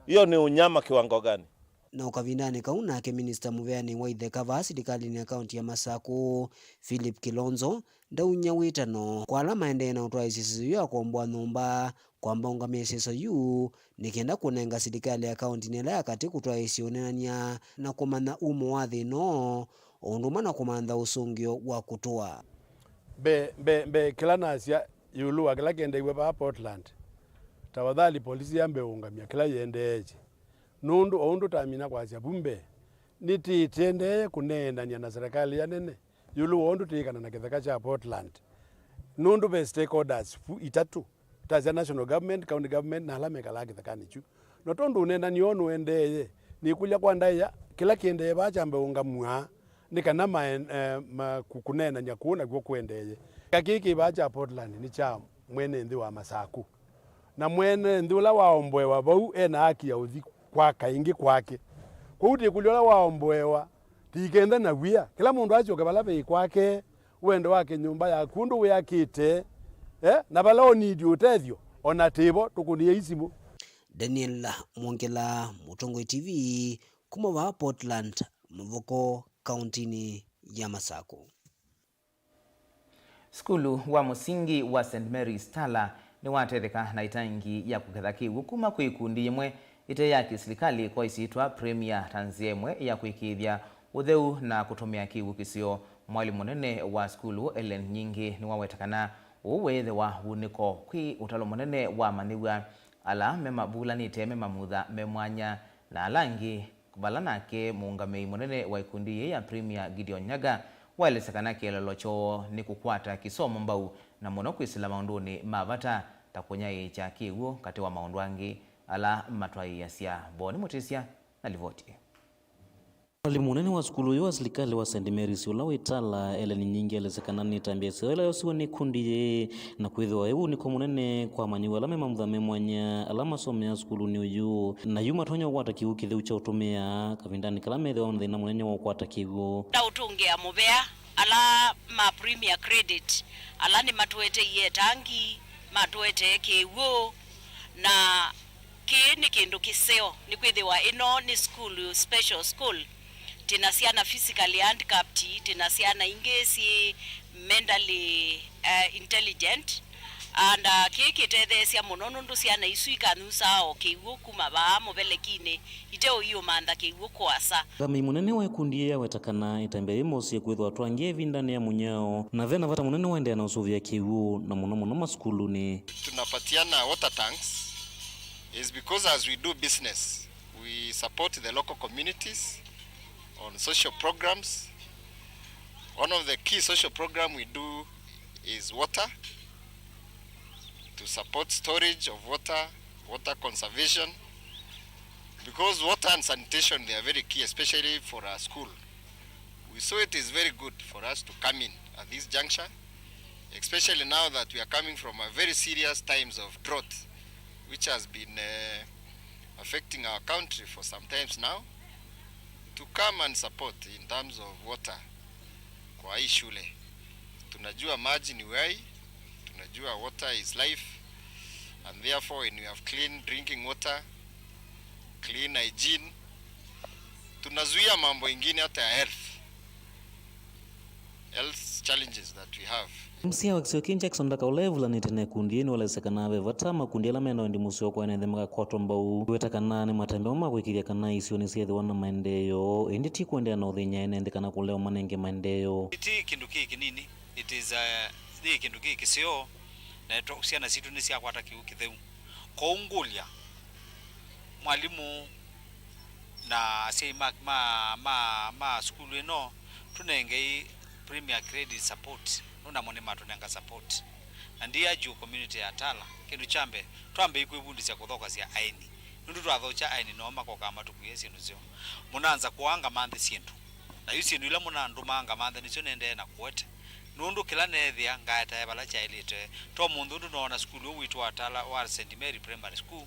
Hiyo ni unyama kiwango gani? Na o kavindanĩ kau nake minista mũveanĩ wa itheka vaa silikalĩnĩ ya kaũnti ya Masakũ, Philip Kilonzo, ndaumya wĩtano kwa ala maendee na ũtwaĩĩsya ĩseso yu ya kũomboa nyũmba kwamba ũngamĩa ĩseso yu nĩ kenda kũnenga silikalĩ ya kaũntinĩ ĩla ya katĩ kũtwaĩĩsya ũneenany'a na kũmanya umo wa thĩna ũũ, o ũndũ ũmwe na kũmantha ũsũngĩo wa kũtũa. Mbee, mbee, mbee, kĩla nasya ĩũlũ wa kĩla kĩendeew'e vaa Portland, tafadhali polisi yambe ũũngamya kĩla yĩendeeie, nũndũ o ũndũ twamina kwasya vu mbee, nĩtĩtendee kũneenany'a na serikali ya nene ĩũlũ wa ũndũ tĩĩkana na kĩtheka kya Portland, nũndũ ve stakeholders vu itatũ, ta sya national government, county government, na ala mekalaa kĩthekanĩ kyu. Na tondũ ũneenany'a ũũ nũendeeye, nĩkũlya kwa ndaĩa, kĩla kĩendee vaa kyambe ũngamw'a, nĩ kana ma, eh, ma, kũ-, kũneenany'a kũu nakw'o kũendeeye. Kĩtheka kĩĩ kĩ vaa kya Portland nĩ kya mwene nthĩ wa Masakũ. Na mwene nthĩ ũla waomboewa vau e na haki ya ũthi kwaka ĩngĩ kwake. Kwoou tĩkũlya ũla waomboewa, tĩikenthe na wia. Kĩla mũndũ asyoke vala veĩ kwake, wendo wake nyũmba yaku ũndũ wĩakĩte, eh, na vala ũnidi ũtethyo, o na tĩvo, tũkũnĩei simũ. Daniel Mwongela, Mũtongoi T V, kuma vaa Portland, Mũvoko, kauntinĩ ya Masakũ. Sukulu wa mũsingi wa Saint Mary's Tala nĩwatetheka na ĩtangi ya kũketha kĩw'ũ kuma kwĩ ikundi yĩmwe ĩte ya kĩsilikalĩ kwa ĩsyĩtwa Premier ta nzĩa ĩmwe ya kũĩkĩĩthya ũtheu na kũtũmĩa kĩw'ũ kĩseo. Mwalimũ mũnene wa sukulu, Ellen Nyingi, nĩwaweta kana ũu weethĩwa wunĩko kwĩ ũtalo mũnene wa amanyĩw'a ala memavulanĩte, memamutha me mwanya, na ala angĩ vala nake mũũngamĩi mũnene wa ikundi yĩĩ ya Premier, Gideon Nyaga, waelesya kana kĩeleelo kyoo nĩ kũkwata kĩsomo mbau, na mũno kwĩsĩla maũndũnĩ ma vata ta kũnyaĩĩkya kĩw'ũ, katĩ wa maũndũ angĩ ala matwaĩĩasya. Boni Mũtĩsya na livoti. Mwalimũ mũnene wa sukulu ũyũ wa silikalĩ wa Saint Mary's, ũla wĩ Tala, Ellen Nyingi, aelesya kana nĩ ĩtambya ĩseo ĩla yosiwe nĩ ikundi yĩĩ, na kwĩthĩwa ĩw'o nĩ kwa mũnene kwa amanyĩw'a ala me mamutha me mwanya ala masomeaa sukulunĩ ũyũ, na yu matonya ũkwata kĩw'ũ kĩtheu kya ũtũmĩa kavindanĩ kala methĩwa na thĩna mũnene wa ũkwata kĩw'ũ. Ndaũtũngĩa mũvea ala ma Premier Credit, ala nĩmatũeteie ĩtangi, matũetee kĩw'ũ, na kĩĩ nĩ kĩndũ kĩseo, nĩkwĩthĩwa ĩno nĩ sukulu, special school. Twĩ na syana physically handicapped, twĩ na syana ingĩ syĩ mentally, eh, intelligent. And, uh, kĩĩ kĩtetheesya mũno nũndũ syana isu ikanyusaa o kĩw'ũ kuma vaa mũvelekinĩ, iteũiũmantha kĩw'ũ kũasa. Mũũngamĩi mũnene wa ĩkundi yĩĩ aweta kana ĩtambya yĩĩ mosie kwĩthĩwa twangĩe ĩvindanĩ ya mũnyao, na ve na vata mũnene wa ũendeea na ũsũvĩa kĩw'ũ, na mũno mũno masukulunĩ. Tunapatiana water tanks is because as we do business, we support the local communities on social programs. One of the key social program we do is water, to support storage of water, water conservation, because water and sanitation, they are very key, especially for our school. We saw it is very good for us to come in at this juncture, especially now that we are coming from a very serious times of drought, which has been, uh, affecting our country for some times now, to come and support in terms of water kwa hii shule. Tunajua maji ni uhai, tunajua water is life, and therefore when we have clean drinking water, clean hygiene, tunazuia mambo ingine hata ya health, health challenges that we have. M C A wa kĩsio kĩĩ, Jackson Ndaka, ũla evulanĩte na ĩkundi yĩĩ, nĩwelesya kana ve vata makundi ala mena wendi mũseo kwa ene nthĩ makakwatwa mbau, kwĩweta kana nĩ matambya amwe ma kũĩkĩĩthya kana isio nĩsyethĩwa na maendeeo, ĩndĩ ti kũendeea na ũthĩny'a ene nthĩ kana kũlea ũmanenge maendeeo. Ti kĩndũ kĩ kĩnini, it is, uh, nĩ kĩndũ kĩ kĩseo, na to-, syana sitũ nĩsyakwata kĩw'ũ kĩtheu. Kwoou ngũlya mwalimũ na asyai ma, ma, ma, ma sukulu ĩno, tũnengei Premier Credit support, nũndũ namo nĩmatũnenga support. Na ndi urge community ya Tala, kĩndũ kya mbee, twambei kwĩvundĩsya kũthokasya aeni, nũndũ twathokya aeni noo makokaa matũkuĩe syĩndũ syoo. Mũnaanza kũaa ngamanthe syĩndũ, na yu syĩndũ ila mũnandũmaa ngamanthe nĩsyo nendee na kũete, nũndũ kĩla neethĩa ngaetae vala kyaĩlĩte. To mũnthĩ ũndũ noona sukulu ũũ witũ wa Tala wa Saint Mary Primary School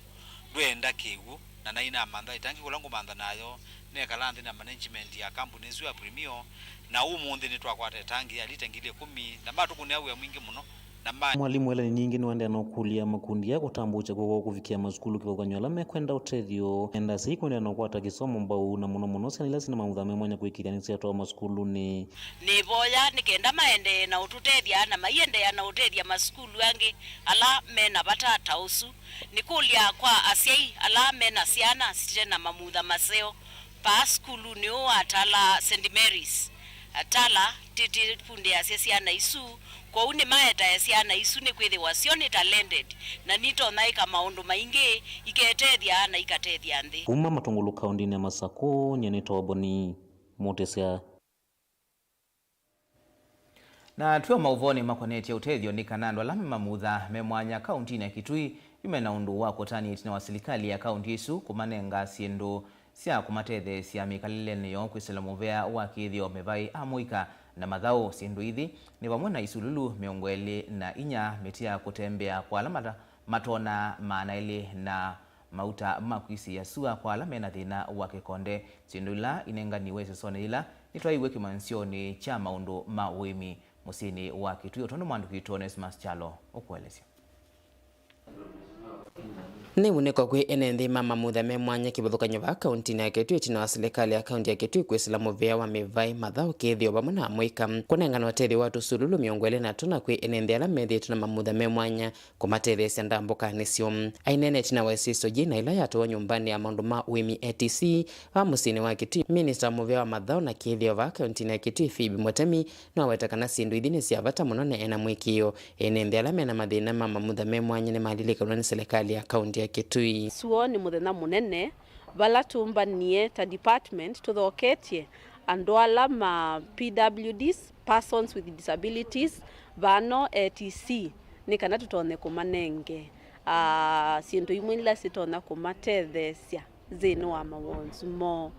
ndweenda kĩw'ũ, na nainamantha ĩtangi kũla ngũmantha nayo, nekala nthĩ na management ya kambuni ĩsu ya Premio, na ũmũnthĩ nĩtwakwata ĩtangi ya lita ngili ĩkũmi, na matũkũnĩa wĩa mwingĩ mũno, na ma. Mwalimũ Ellen Nyingi nĩwaendeea na ũkũlya makundi aa kũtambũũkya kw'oko kũvikĩa masukulu kĩvathũkany'o ala mekwenda ũtethyo, enda asyai kũendeea na ũkwata kĩsomo mbau, na mũno mũno syana ila syĩ na mamutha me mwanya kũĩkĩĩthya nĩsyatwawa masukulunĩ. Nĩvoya nĩ kenda maendee na ũtũtethya na maiendeea na ũtethya masukulu angĩ ala me na vata ta ũsu. Nĩkũlya kwa asyai ala me na syana site na mamutha maseo vaa sukulunĩ ũũ wa Tala Saint Mary's. Tala tĩtĩvundĩasya syana isu, kwoou nĩmaetae syana isu nĩkwĩthĩwa syo nĩ talented na nitonya ĩka maũndũ maingĩ iketethya na ikatethya nthĩ. Kuma Matũngũlũ kaũndĩnĩ ya Masakũ, nyie nĩtawa Boni mũtĩsya. Na twĩ o maũvoonĩ makonetye ũtethyo, nĩ kana andũ ala me mamutha me mwanya kauntinĩ ya Kitui yu me na ũndũ wa kũtanĩa ĩtina wa silikalĩ ya kaunti ĩsu kũmanenga syĩndũ sya kũmatetheesya mĩkalĩlenĩ yoo kwĩsĩla mũvea wa kĩthĩo, mĩvaĩ, amũika na mathaũ. Syĩndũ ithi nĩ vamwe na isululu mĩongo ĩlĩ na inya, mĩtĩ ya kũtembea kwa ala mata-, matona maana elĩ, na mauta ma kwĩsĩĩa sua kwa ala me na thĩna wa kĩkonde. Syĩndũ ila inenganiwe ĩsesonĩ yĩla nĩtwaiwe kĩmanyĩsyonĩ kya maũndũ ma ũĩmi mũsyĩnĩ wa Kitui, o tondũ mwandĩki witũ Onesmus Kyalo ũkũelesya. Nĩ wunĩko kwĩ ene nthĩ ma mamutha me mwanya kĩvathũkany'o vaa kauntinĩ ya Kitui ĩtina wa silikalĩ ya kaunti ya Kitui kwĩsĩla mũvea wa mĩvaĩ, mathaũ, kĩthĩo vamwe na amũika, kũnengana ũtethyo wa tũsululu mĩongo ĩlĩ na tũna kwĩ ene nthĩ ala methĩĩtwe na mamutha me mwanya kũmatetheesya ndambũkanĩ syoo. Aineena ĩtina wa ĩsisyo yĩ na ĩla yatwawa nyũmbanĩ ya maũndũ ma ũĩmi A T C vaa mũsyĩnĩ wa Kitui, minista wa mũvea wa mathaũ na kĩthĩo vaa kauntinĩ ya Kitui, Phoebe Mũtemi, nĩwaweta kana syĩndũ ithi nĩ sya vata mũno na ena mũĩkĩĩo ene nthĩ ala mena mathĩna ma mamutha me mwanya nĩmalilikanw'a nĩ silikalĩ ya kaunti ya Kitui. Suo nĩ mũthenya mũnene vala tũmbanie ta department tũthoketye andũ ala ma P W Ds, persons with disabilities, vano A T C, nĩ kana tũtonye kũmanenge, ah, syĩndũ imwe ila sitonya kũmatetheesya nthĩnĩ wa mawonzu moo.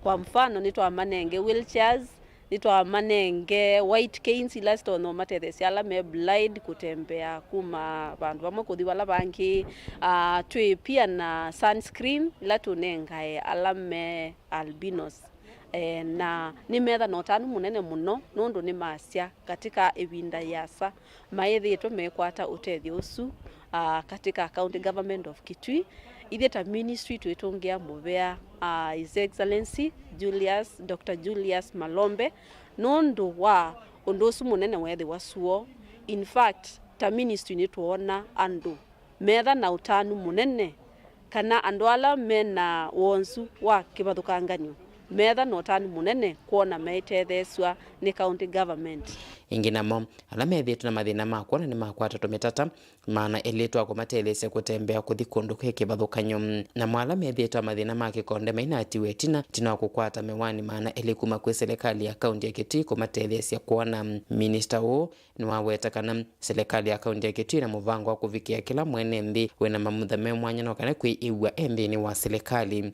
Kwa mfano, nĩtwamanenge wheelchairs, nĩtwamanenge white canes ila sitonya ũmatetheesya ala me blind kũtembea kuma vandũ vamwe kũthi vala vangĩ. Ah, twĩ pia na sunscreen ila tũnengae ala me albinos. Eh, na nĩmetha na ũtanu mũnene mũno nũndũ nĩmasya katika ĩvinda yĩasa maĩthĩĩtwe mekwata ũtethyo ũsu, ah, katika County Government of Kitui. Ithyĩ ta ministry twĩtũngĩa mũvea, ah, His Excellency Julius, Doctor Julius Malombe nũndũ wa ũndũ ũsu mũnene weethĩwa suo. In fact, ta ministry nĩtwoona andũ metha na ũtanu mũnene kana andũ ala me na wonzu wa kĩvathũkanganyo metha na ũtanu mũnene kwona maitetheesw'a nĩ county government. Ĩngĩ namo, ala methĩĩtwe na mathĩna ma kwona nĩmakwata tũmĩtata maana elĩ twa kũmatetheesya kũtembea kũthi kũndũ kwĩ kĩvathũkany'o. Namo ala methĩĩtwe na mathĩna ma kĩkonde mainatiwe ĩtina, ĩtina wa kũkwata mĩwani maana elĩ kuma kwĩ silikalĩ ya kaunti ya Kitui kũmatetheesya kwona. Minista ũũ nĩwaweta kana silikalĩ ya kaunti ya Kitui na mũvango wa kũvikĩa kĩla mwene nthĩ wĩna mamutha me mwanya no kana kwĩĩw'a e nthĩnĩ wa silikalĩ.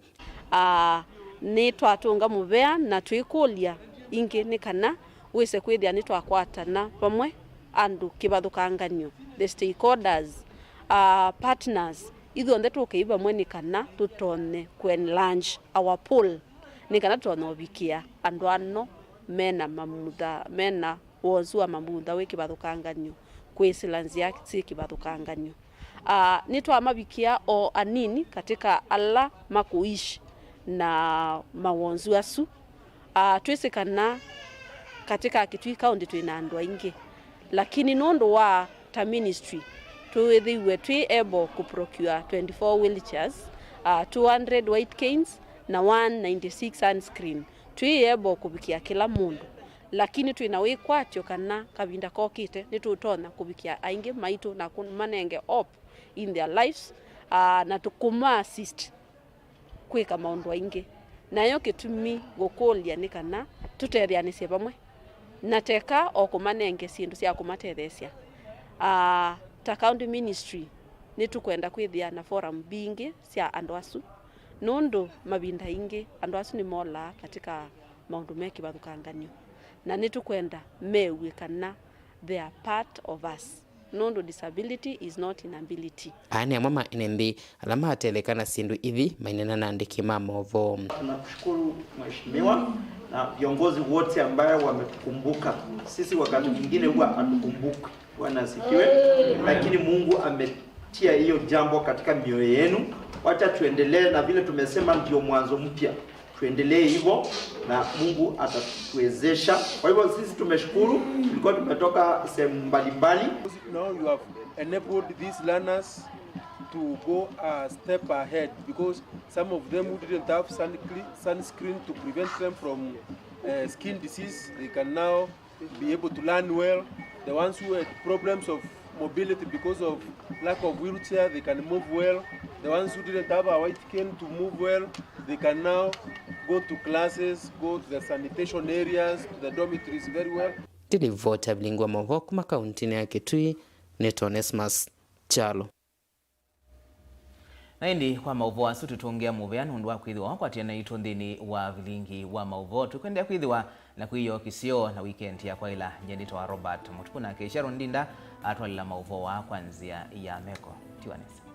Ah, nĩtwatũnga mũvea na twĩkũlya ĩngĩ nĩ kana wĩse kwĩthĩa nĩtwakwatana vamwe andũ kĩvathũkanganyo, the stakeholders, ah, partners, ithyonthe tũkei vamwe nĩ kana tũtonye kũ enlarge our pool, nĩ kana tũtonye ũvikĩa andũ ano mena mamutha, mena wonzu wa mamutha wĩ kĩvathũkanganyo, kwĩsĩla nzĩa syĩ kĩvathũkanganyo. Ah, nĩtwamavikĩa o anini katika ala makũishi na mawonzu asu. Ah, twĩsĩ kana katika Kitui County twĩ na andũ aingĩ, lakini nũndũ wa ta ministry twĩthĩiwe twĩ able kũ procure twenty-four wheelchairs, ah, two hundred white canes na one ninety-six sunscreen. Twĩ able kũvikĩa kĩla mũndũ. Lakini twĩ na wĩkwatyo kana kavinda kokĩte nĩtũtonya kũvikĩa aingĩ maitũ na kũmanenge hope in their lives, ah, na tũkũma assist kwĩka maũndũ aingĩ. Nayo kĩtumi ngũkũlya nĩ kana tũtetheanĩsye vamwe na teka o kũmanenge syĩndũ sya kũmatetheesya. Ah, ta county ministry nĩtũkwenda kwĩthĩa na forum mbingĩ sya andũ asu, nũndũ mavinda aingĩ andũ asu nĩmolaa katika maũndũ me kĩvathũkanganyo, na nĩtũkwenda mew'e kana they are part of us, nũndũ disability is not inability. Aya nĩ amwe ma ene nthĩ ala mateleka na syĩndũ ithi mainena na andĩki ma maũvoo. Tunakushukuru Mheshimiwa na viongozi wote ambayo wametukumbuka. Sisi wakati mwingine huwa hatukumbukwi. Bwana asifiwe. Lakini Mungu ametia hiyo jambo katika mioyo yenu. Wacha tuendelee na vile tumesema ndio mwanzo mpya. Tuendelee hivyo na Mungu atatuwezesha. Kwa hivyo sisi tumeshukuru, tulikuwa tumetoka sehemu mbalimbali. Now you have enabled these learners to go a step ahead because some of them who didn't have suncre-, sunscreen to prevent them from, uh, skin disease, they can now be able to learn well. The ones who had problems of mobility because of lack of wheelchair, they can move well. The ones who didn't have a white cane to move well, they can now go to classes, go to the sanitation areas, to the dormitories very well. Ndilivoti ya vilingi wa mauvoo kuma kauntinĩ ya Kitui, nĩ Onesmus Kyalo. Na ĩndĩ kwa maũvoo asu tũtũngĩa mũvea nũndũ wa kwĩthĩwa wakwatĩana naitũ nthĩnĩ wa vilingi wa maũvoo. Tũkwendea kwĩthĩwa na kwĩyoo kĩseo na wikendi ya kwaĩla. Nyie nĩtawa Robert Mũtuku, nake Sharon Ndinda atwalĩla maũvoo aa kwa nzĩa ya meko. Tiwa nesa.